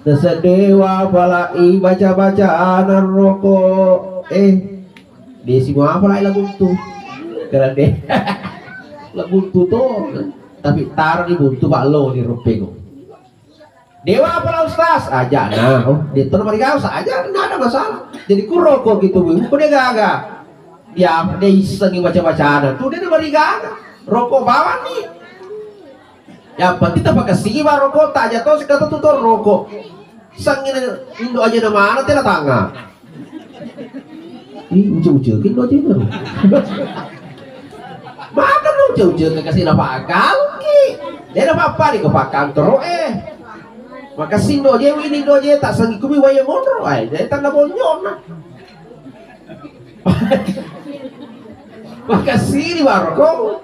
Nasedewa apalai baca-bacaan rokok. Eh, desi mau apalai lagu tu. Keren deh. Lagu tu tuh. Tapi tar di buntu, Pak, lo di rupego. Dewa apa lah Ustaz? Aja nah. Oh, dia tuh marigaga saja, nggak ada masalah. Jadi ku rokok gitu, Bu. Ku dia gaga. Dia, dia isengi baca-bacaan. Tuh dia marigaga. Rokok bawang nih. Yang penting tak pakai siwa rokok, tak jatuh sekitar tuh rokok. Sangin indo aja nama anak tela tanga. Ih, uje-uje kin do aja baru. Maka uje-uje ke kasih napa akal ki. Dia napa apa di kepakan terus eh. Maka sindo aja ini do aja tak sangi kumi waya monro. Ai, dia tanda bonyona. Maka sini baru kau.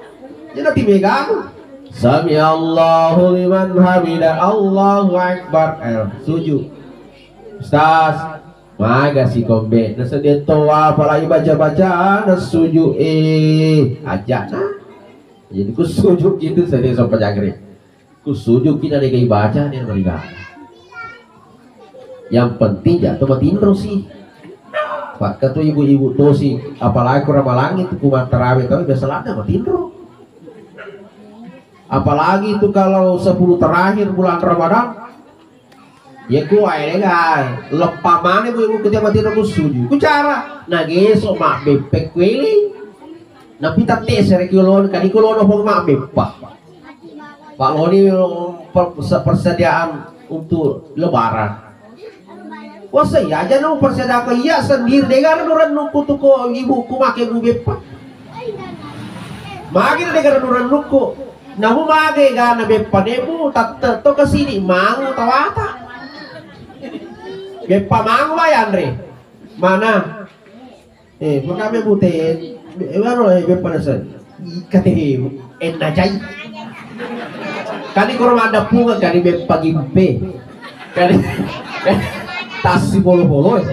Dia nanti meganu. Sami Allahu liman hamidah. Allahu Akbar. Eh, sujud. Ustaz, magasi kombe. Nasedia toa apalagi baca-baca, nasuju eh. Aja nah. Jadi ku sujud gitu, saya sampai jagre. Ku sujud kita degai baca, dia beriga. Yang penting jatuh matinro sih. Pak, kata ibu-ibu tosi, apalagi kurang malangi itu kumat tarawih, tapi biasa lada matinro. Apalagi itu kalau sepuluh terakhir bulan Ramadan, ya ku ae ga, leppa mane bu ibu ketia matinro ku sujud. Ku cara, nageso mak bepek kueli. Napi tatte sere kulon, kadi kulono pong mak beppa. Pak Loni, per-, persediaan untuk lebaran. Wah, saya aja no persediaan iya sendiri, dega rennu-rennuku tuko ibuku make bu beppa. Magi dega rennu-rennuku. Namu mage gana beppa nebu, tatte to kesini mangu tawata. Beppa mangu, Pak Yandre. Mana? Eh, makame bute, eh, ero, eh, beppa naseng. Ikate, enna cai. Kani koro maddapunga, kani beppa gimpe. Kani, tassi bolo-bolo, eh.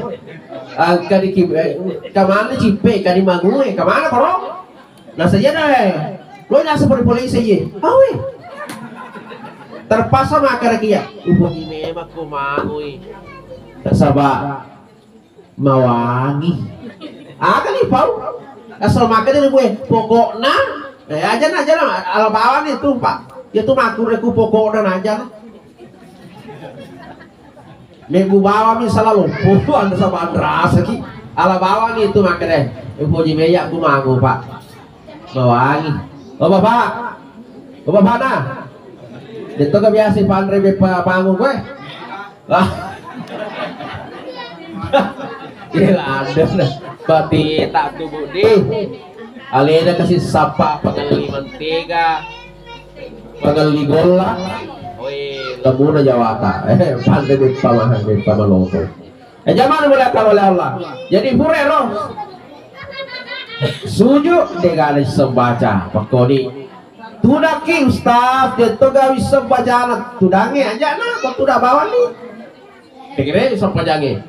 Ah, kani ki, eh, kamana cipe, kani mangue, kamana koro? Nasa iya dah, eh. Lo nasa pole-pole ise iye. Awe. Terpaksa makan lagi ya. Upoji memang ko mangui. Saba. Mawangi. Aga ni pau? Asal makan dari gue. Pokokna, eh, aja na, aja na, ala bawang itu, Pak. Ya tu makur aku pokokna aja na. Minggu bawang mi salah lompo, anda sama rasa ki. Ala bawang itu makan deh. Upoji meja aku mangu, Pak. Mawangi. Oh, Bapak. Oh, Bapak na. Itu kebiasa panre bepa pangu gue. Lah. Gila, ada dah. Berarti tak tubuh di. Alena kasih sapa pengelli mentega, pengelli golla. Woi, lemuna jawata. Eh, pande beppa mahang, beppa maloto. Eh, jamaah dimuliakan oleh Allah. Jadi pura ro sujud, de' gaga isseng baca, pakkoni. Tudakki ustaz, de' to gaga isseng bacana, tudangnge aja na, ko tudak bawang ni. Tegere sampajangnge.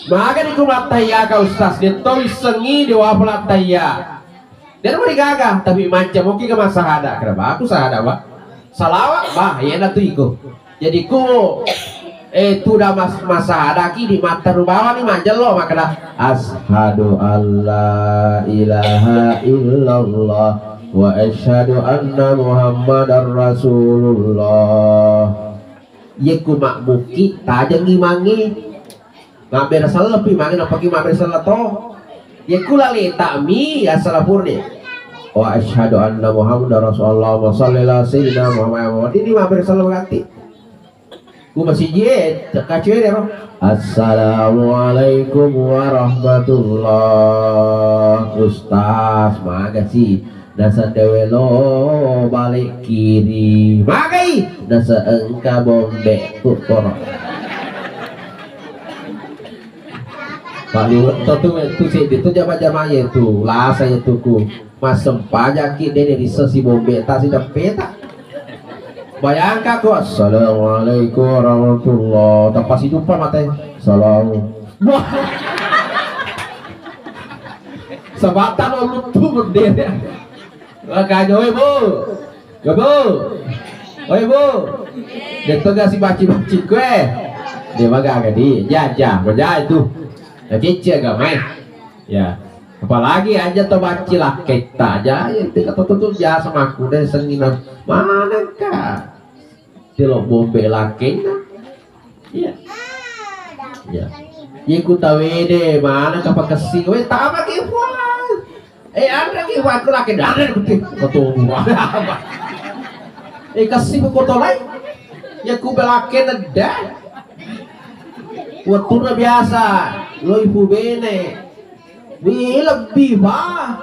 Magani ku mattahiyaka ustaz, de' to issengngi, de' wapala tahiyya. De' namo rigaga, tapi mancamoki ga massahada. Kenapa aku sahada, Pak? Salawat, bah, iyana tu iko. Jadi ku, eh, tuda mas-, massahadaki di mattaru bawani majello makkeda, "Asyhadu alla ilaha illallah wa asyhadu anna Muhammadar Rasulullah." Yekku mabbuki, tajeng imangnge. Mabbere sellepi magi nappaki mabbere selle to. Yekku lale ta'mi, assalamu purni. Wa asyhadu anna Muhammadar Rasulullah, Allahumma shalli ala sayyidina Muhammad. Ini mabbere selle ganti. Ku masiji e, tekacuere ro. Assalamualaikum warahmatullah. Ustaz, magasi. Naseng dewe lo balik kiri. Magai? Naseng engka bombe tu koro. Pak Luhut to tu, tu seddi tu jama-jama ye tu, lasa ye tu ku. Massempajaki de' ne risseng si bombe ta si deppeta. Bayangka ko, "Assalamualaikum warahmatullah." Tappa si jumpa mate. Salam. Wah. Sabatta lo luttu berdiri. Makanya, oi, Bu. Yo, Bu. Oi, Bu. De' to gaga si baci-baci kue. De' magaga di. Jaja, maja itu. Ya, kecil agama, eh. Ya. Apalagi aja to baci lakketta aja. Ya, itu kata tuh biasa maku deh senginang. Mana kah? Telo bombe lakkenna. Iya. Iya. Iya ku tawede, mana kapakessing, we, tama ke, puang. Eh, anre ke, puang, ku laki, anre ke, betul. Betul, puang. Eh, kasih ku kotolai. Ya ku belakena dah. Wettunna biasa, loi pubene. Wi, lebbi, bah.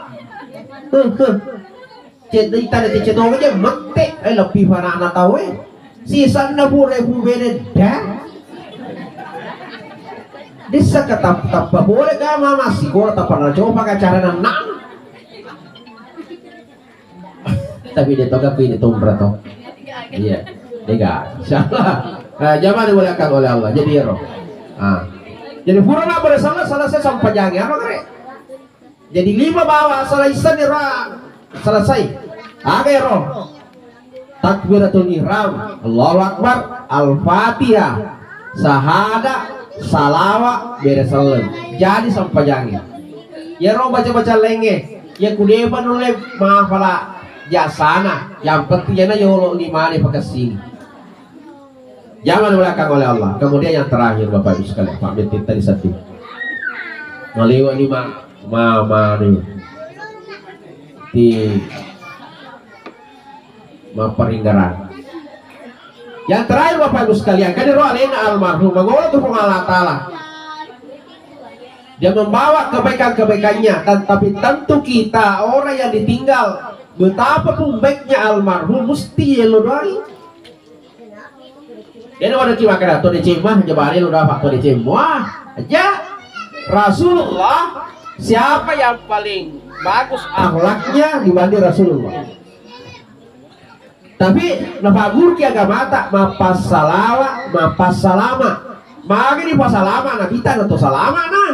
Cedde itana cece tonga je mette, eh, lebbi fanana tau, eh. Sisanna pura pubene dah. Dissa ka tap-, tappa pole ka mama sikola tappa na coba ka cara nanang. Tapi de' to ka pini tumra to. Iya, de' ga. Insyaallah. Nah, jamaah dimuliakan oleh Allah. Jadi ya, roh. Ah. Jadi pura na pada salah, salah saya sampajangi apa kare? Jadi lima bawa selesai ro, selesai. Aga ro? Takbiratul ihram, Allahu Akbar, Al-Fatihah, sahada, salawa, bere selleng. Jadi sampajangi. Ya ro baca-baca lenge, ya kudepa nulle mafala jasana. Yang penting jana yolo limane pakessing. Jangan belakang oleh Allah. Kemudian yang terakhir, Bapak Ibu sekalian, Pak Binti tadi sedih. Maliwa ni ma, ma, ma ni. Ti ma peringgaran. Yang terakhir, Bapak Ibu sekalian, kan roh alena almarhum, mangolo tu Allah Taala. Dia membawa kebaikan-kebaikannya, dan tapi tentu kita orang yang ditinggal, betapapun baiknya almarhum, mesti yelo doai. Dena wada ki makkeda to deceng mah, jabale lo dapat to deceng. Wah, aja. Rasulullah, siapa yang paling bagus akhlaknya dibanding Rasulullah? Tapi napaguruki agamata, mappassalama, mappassalama. Magi dipassalama, Nabitta na to salama na.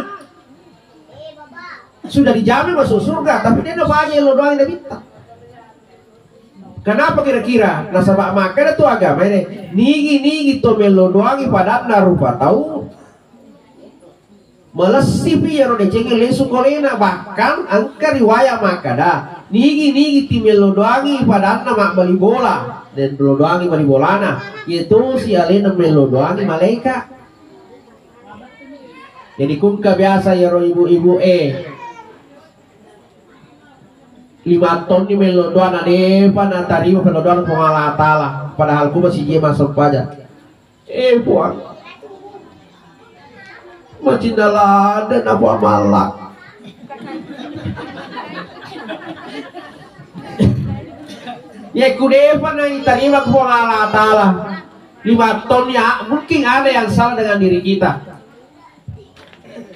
Sudah dijamin masuk surga, tapi dia nabaca lo doang Nabitta. Kenapa kira-kira? Nasaba makkeda tu agama ini, nigi-nigi to mello doangi padanna rupa tau, malessipi iyaro decengnge lesu kolena. Bahkan engka riwayat makkeda, nigi-nigi ti mello doangi padanna mabbali bola, dan mello doangi bali bolana, iyatosi alena mello doangi malaika. Jadi kungka biasa iyaro ibu-ibu e, lima tonni mello doa na depa natarima pello doang Puang Allah Taala, padahal ku masih jie masuk paja. Eh, Puang, macinna lada na Puang mallak. Ye ku depa na itarima Puang Allah Taala. Lima tahun ya, mungkin ada yang salah dengan diri kita.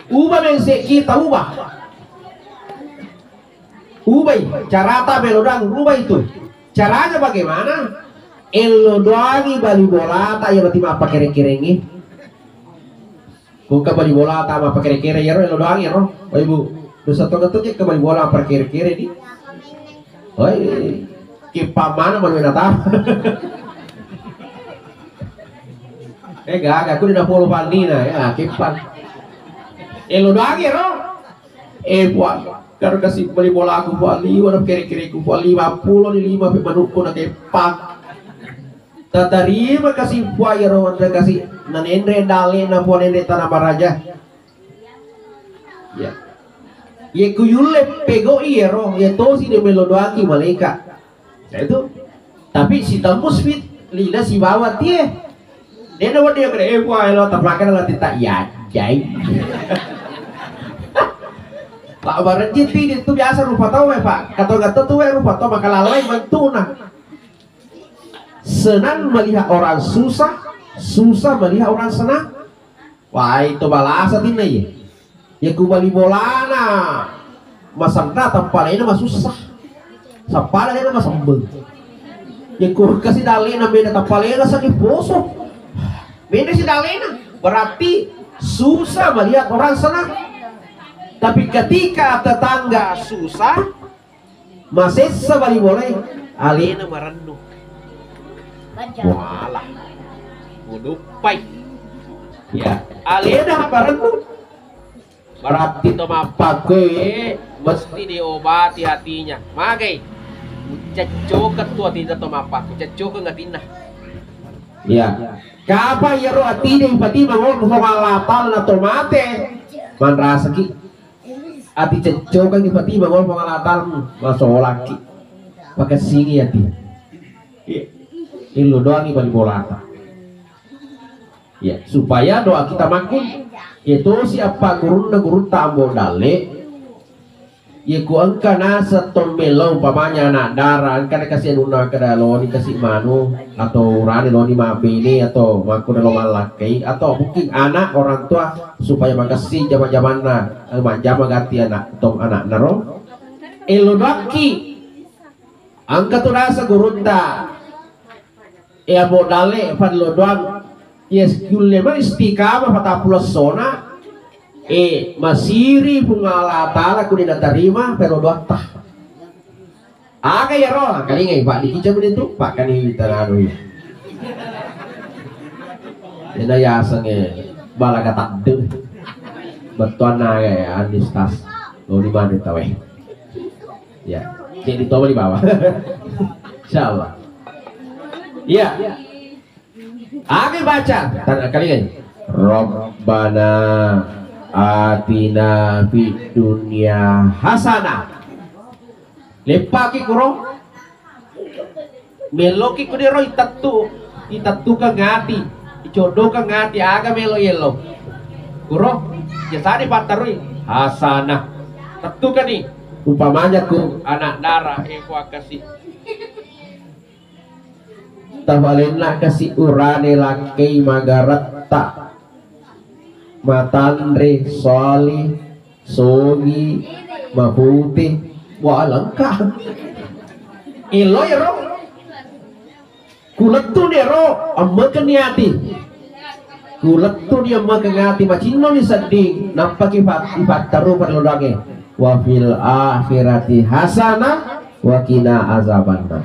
Ubah mindset kita, ubah. Ubai carata melo doang, rubah itu. Caranya bagaimana? Elo doangi bali bolata yang berarti mappakere-kerengi. Ko engka bali bolata mappakere-kere iyaro, elo doangi iyaro. Wah, Ibu, dosa tongeng-tongeng ke bali bola mappakere-kere di. Woi, kippang mana malu nata. Eh, gaga, aku di napolo pandina, ya, kippang. Elo doangi iyaro. Eh, Puang, karo kasi bali bolaku, Puang, liwa na kere-kereku, Puang, lima pulo ni lima pe manukku na keppang. Tatarima kasi, Puang, iyaro anre kasi nanenre dalle'na, Puang, nenre Tanah Maraja. Ya. Ye ku yulle pegoi iyaro, ya tosi de melo doaki malaika. Nah, itu. Tapi si tembus fit lina sibawa tie. Dia na wedding kena, eh, Puang, elo tapakan latih tak ya jai. Pak Barejit itu biasa rupa tau, eh, Pak. Kata-kata tuh, eh, rupa tau maka lalai bentukna. Senang melihat orang susah, susah melihat orang senang. Wah, itu balasa tinna, iya. Iya ku bali bolana masenna, tappalena masussa. Sappala lena masembeng. Iya ku kasi dallena mena, tappalena sagi poso. Mena si dallena. Berarti susah melihat orang senang. Tapi ketika tetangga susah, masessa bali bolae, alena marennu. Wala. Muduppai. Ya, alena marennu. Berarti to mappakkoe mesti diobati hatinya. Magai? Uceccoke tu atinna to mappakko, uceccoke atinna. Ya. Kapa iyaro atide ipati mangolo Puang Allah Taala na to mate, manrasaki. Ati ceccokangi pati mangolo Puang Allah Taala, masolaki. Pakessingi ati. Iya. Illu doangi bali bolata. Ya, supaya doa kita makin. Ya tosi apa gurunna gurutta Ambo Dalle. Ya ku engka naseng to melo, umpamanya anak dara, engka nakasi anunna kada loni kasi manu atau urane loni mabbene atau makkuda lo mallakkai atau mungkin anak orang tua supaya makessi jama-jamanna, eh, majjama gatti anak to anakna ro. Elo doakki. Engka tu naseng gurutta, eh, Ambo Dalle, padlo doang. Yes, kulle mai istiqamah patappulo essona. Eh, masiri Puang Allah Taala kuni natarima pero doatta. Aga iyaro, kalingai Pak, dikica meni tu, Pak, kani tananu iya. Ena yasengnge balaga tadde. Bettuanna aga ya, Andistas. Lo di mana tawe? Ya, jadi toba di bawah. Insyaallah. Iya. Aga baca, tanakkalingai. Rabbana atina fid dunya hasanah. Leppaki kuro. Meloki kudiro itettu, itettukeng ati, icodokeng ati, aga melo yello. Kuro, biasani pattarui hasanah. Tettukani. Upamanya ku anak dara, eh, kuakasi. Tafalenna kasi urane lakkei magaretta, matanre, soli, sogi, mapute, wa lengka. Elo ero. Kulettu nero, ammekenni ati. Kulettu ni ammakeng ati, macinnoni sedding, nappaki fa-, ifattaru pada lodangnge. Wa fil akhirati hasanah wa qina azabannar.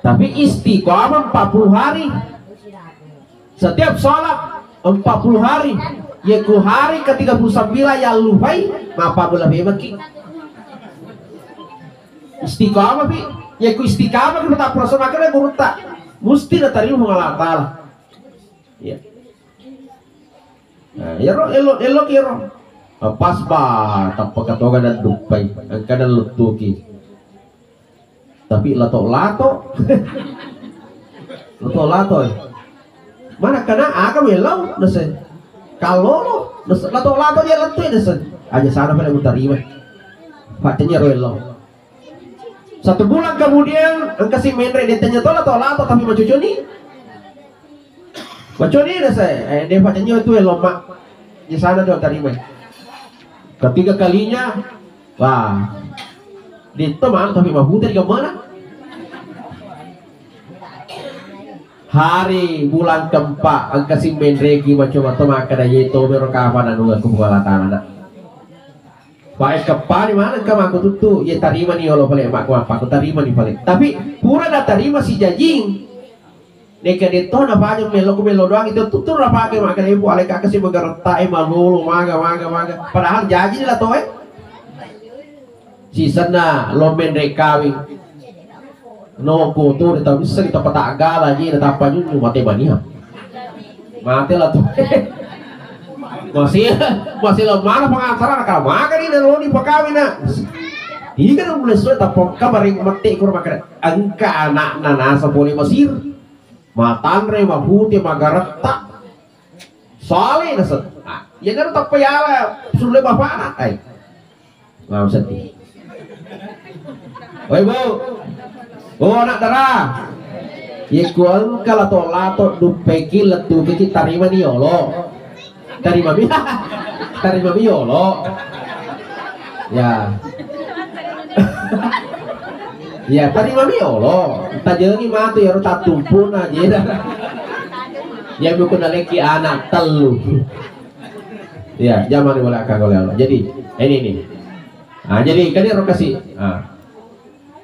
Tapi istiqamah empat puluh hari. Setiap sholat empat puluh hari. Yeku hari ke tiga puluh sembilan yang lupai, mapa bela bebeki. Istiqamah pi. Yeku istiqamah kita tak perasa makanya gurutta. Musti natarima Allah Ta'ala. Iya. Nah, iyaro, elo, elo, iyaro. Ah, pas ba, tappa katoga dan duppai, engka dan luttuki. Tapi lato-lato. Lato-lato, eh. Mana kana aga melau, nase. Kalolo, nase, lato-lato dia lettu, nase. Aja sana pada mutarima. Paccenya ro elo. Satu bulan kemudian, engka si menre, dia tanya to lato-lato, tapi macucuni. Maconi na saya, eh, dia pakai nyo tu eloma. Di sana tu terima. Ketiga kalinya, wah, di teman tapi mah putih kemana? Hari bulan keempat engka simmenreki maco-mato makkeda ye to bero kafana nunga ku pengala tanana. Pae keppani maneng ka makku tuttu, ye tarimani yolo pale makku apa, ku tarimani pale. Tapi pura na tarima si jajing. Neka detto na pajeng melo ku melo doang itu tuttu na pake makkeda ibu aleka kasi magaretta e malolo maga maga maga. Padahal jaji la to e. Sisenna lo menre kawing. No koto de tau bisa kita peta gala je de tappa nyunyu mate mania. Mate la tu. Masih masih lo mana pengacara kalau makan ini lo di pakawin na. Iga na mulai suwe tappa kabaring mate kur makan engka anakna nasa pole Mesir. Matanre mapute magaretta. Sale nasa. Iya kan tappa yala sulle bapana. Ai. Mau sedih. Woi, Bu. Oh, anak dara. Ye ku engka lato-lato duppeki lettu kiki tarima ni yolo. Tarima mi. Tarima mi yolo. Ya. Ya, tarima mi yolo. Tajengi matu ya tattumpuna aja. Ya bukan lagi anak telu. Ya, zaman wala kang oleh Allah. Jadi, ini nih. Ah, jadi kan ero kasi. Ah.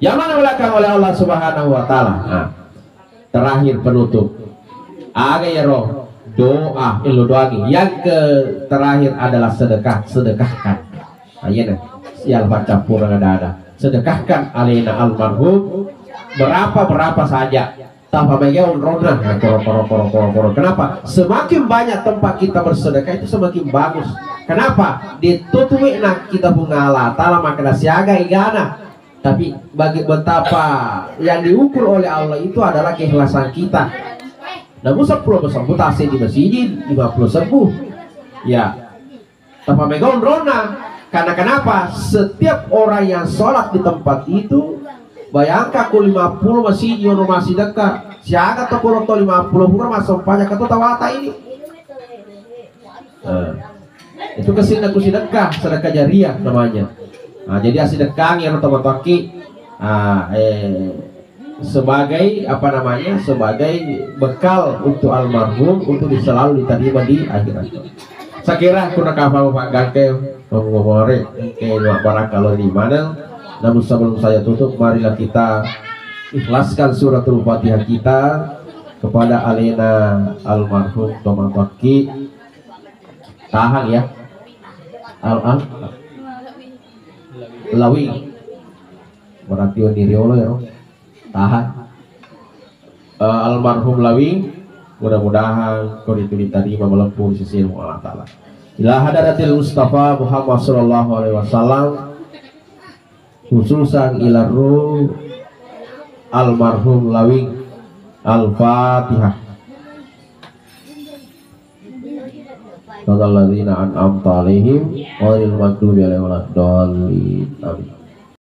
Yang mana wala kang oleh Allah Subhanahu wa taala. Ah. Terakhir penutup. Aga ero doa illu doangi. Yang ke terakhir adalah sedekah, sedekahkan. Ah, iya nah. Ya, baca pura ada ada. Sedekahkan alena almarhum berapa berapa saja. Tapa mega onronna. Nah, koro koro koro koro koro. Kenapa? Semakin banyak tempat kita bersedekah itu semakin bagus. Kenapa? Ditutui na kita bunga Allah Taala maka siaga igana. Tapi bagi betapa yang diukur oleh Allah itu adalah keikhlasan kita. Namun sepuluh persebut asli di masjid lima puluh sebu. Ya, tapa mega onronna. Karena kenapa? Setiap orang yang sholat di tempat itu, bayangkan ku lima puluh masih nyono masih dekat. Siaga toko lima puluh pura masuk pajak atau tawata ini. Nah, itu kesinna ku sedekah, sedekah jariah namanya. Nah, jadi asidekang yang teman toki. Ah, eh, sebagai apa namanya, sebagai bekal untuk almarhum untuk selalu diterima di akhirat. Sakira kuna kafamu Pak Gangke ngomore ke barang kalau di mana. Namun sebelum saya tutup, marilah kita ikhlaskan suratul Fatihah kita kepada alena almarhum Tomang Toki. Tahan ya. Al al Lawing. Berarti Oni Riolo ya, Ro? Tahan. Eh, almarhum Lawing, mudah-mudahan kau itu diterima melempuh di sisi Allah Ta'ala. Ila hadratil Mustafa Muhammad sallallahu alaihi wasallam, khususan ila ruh almarhum Lawing. Al-Fatihah. Siratal ladzina an'amta 'alaihim ghairil maghdubi 'alaihim waladdallin. Amin.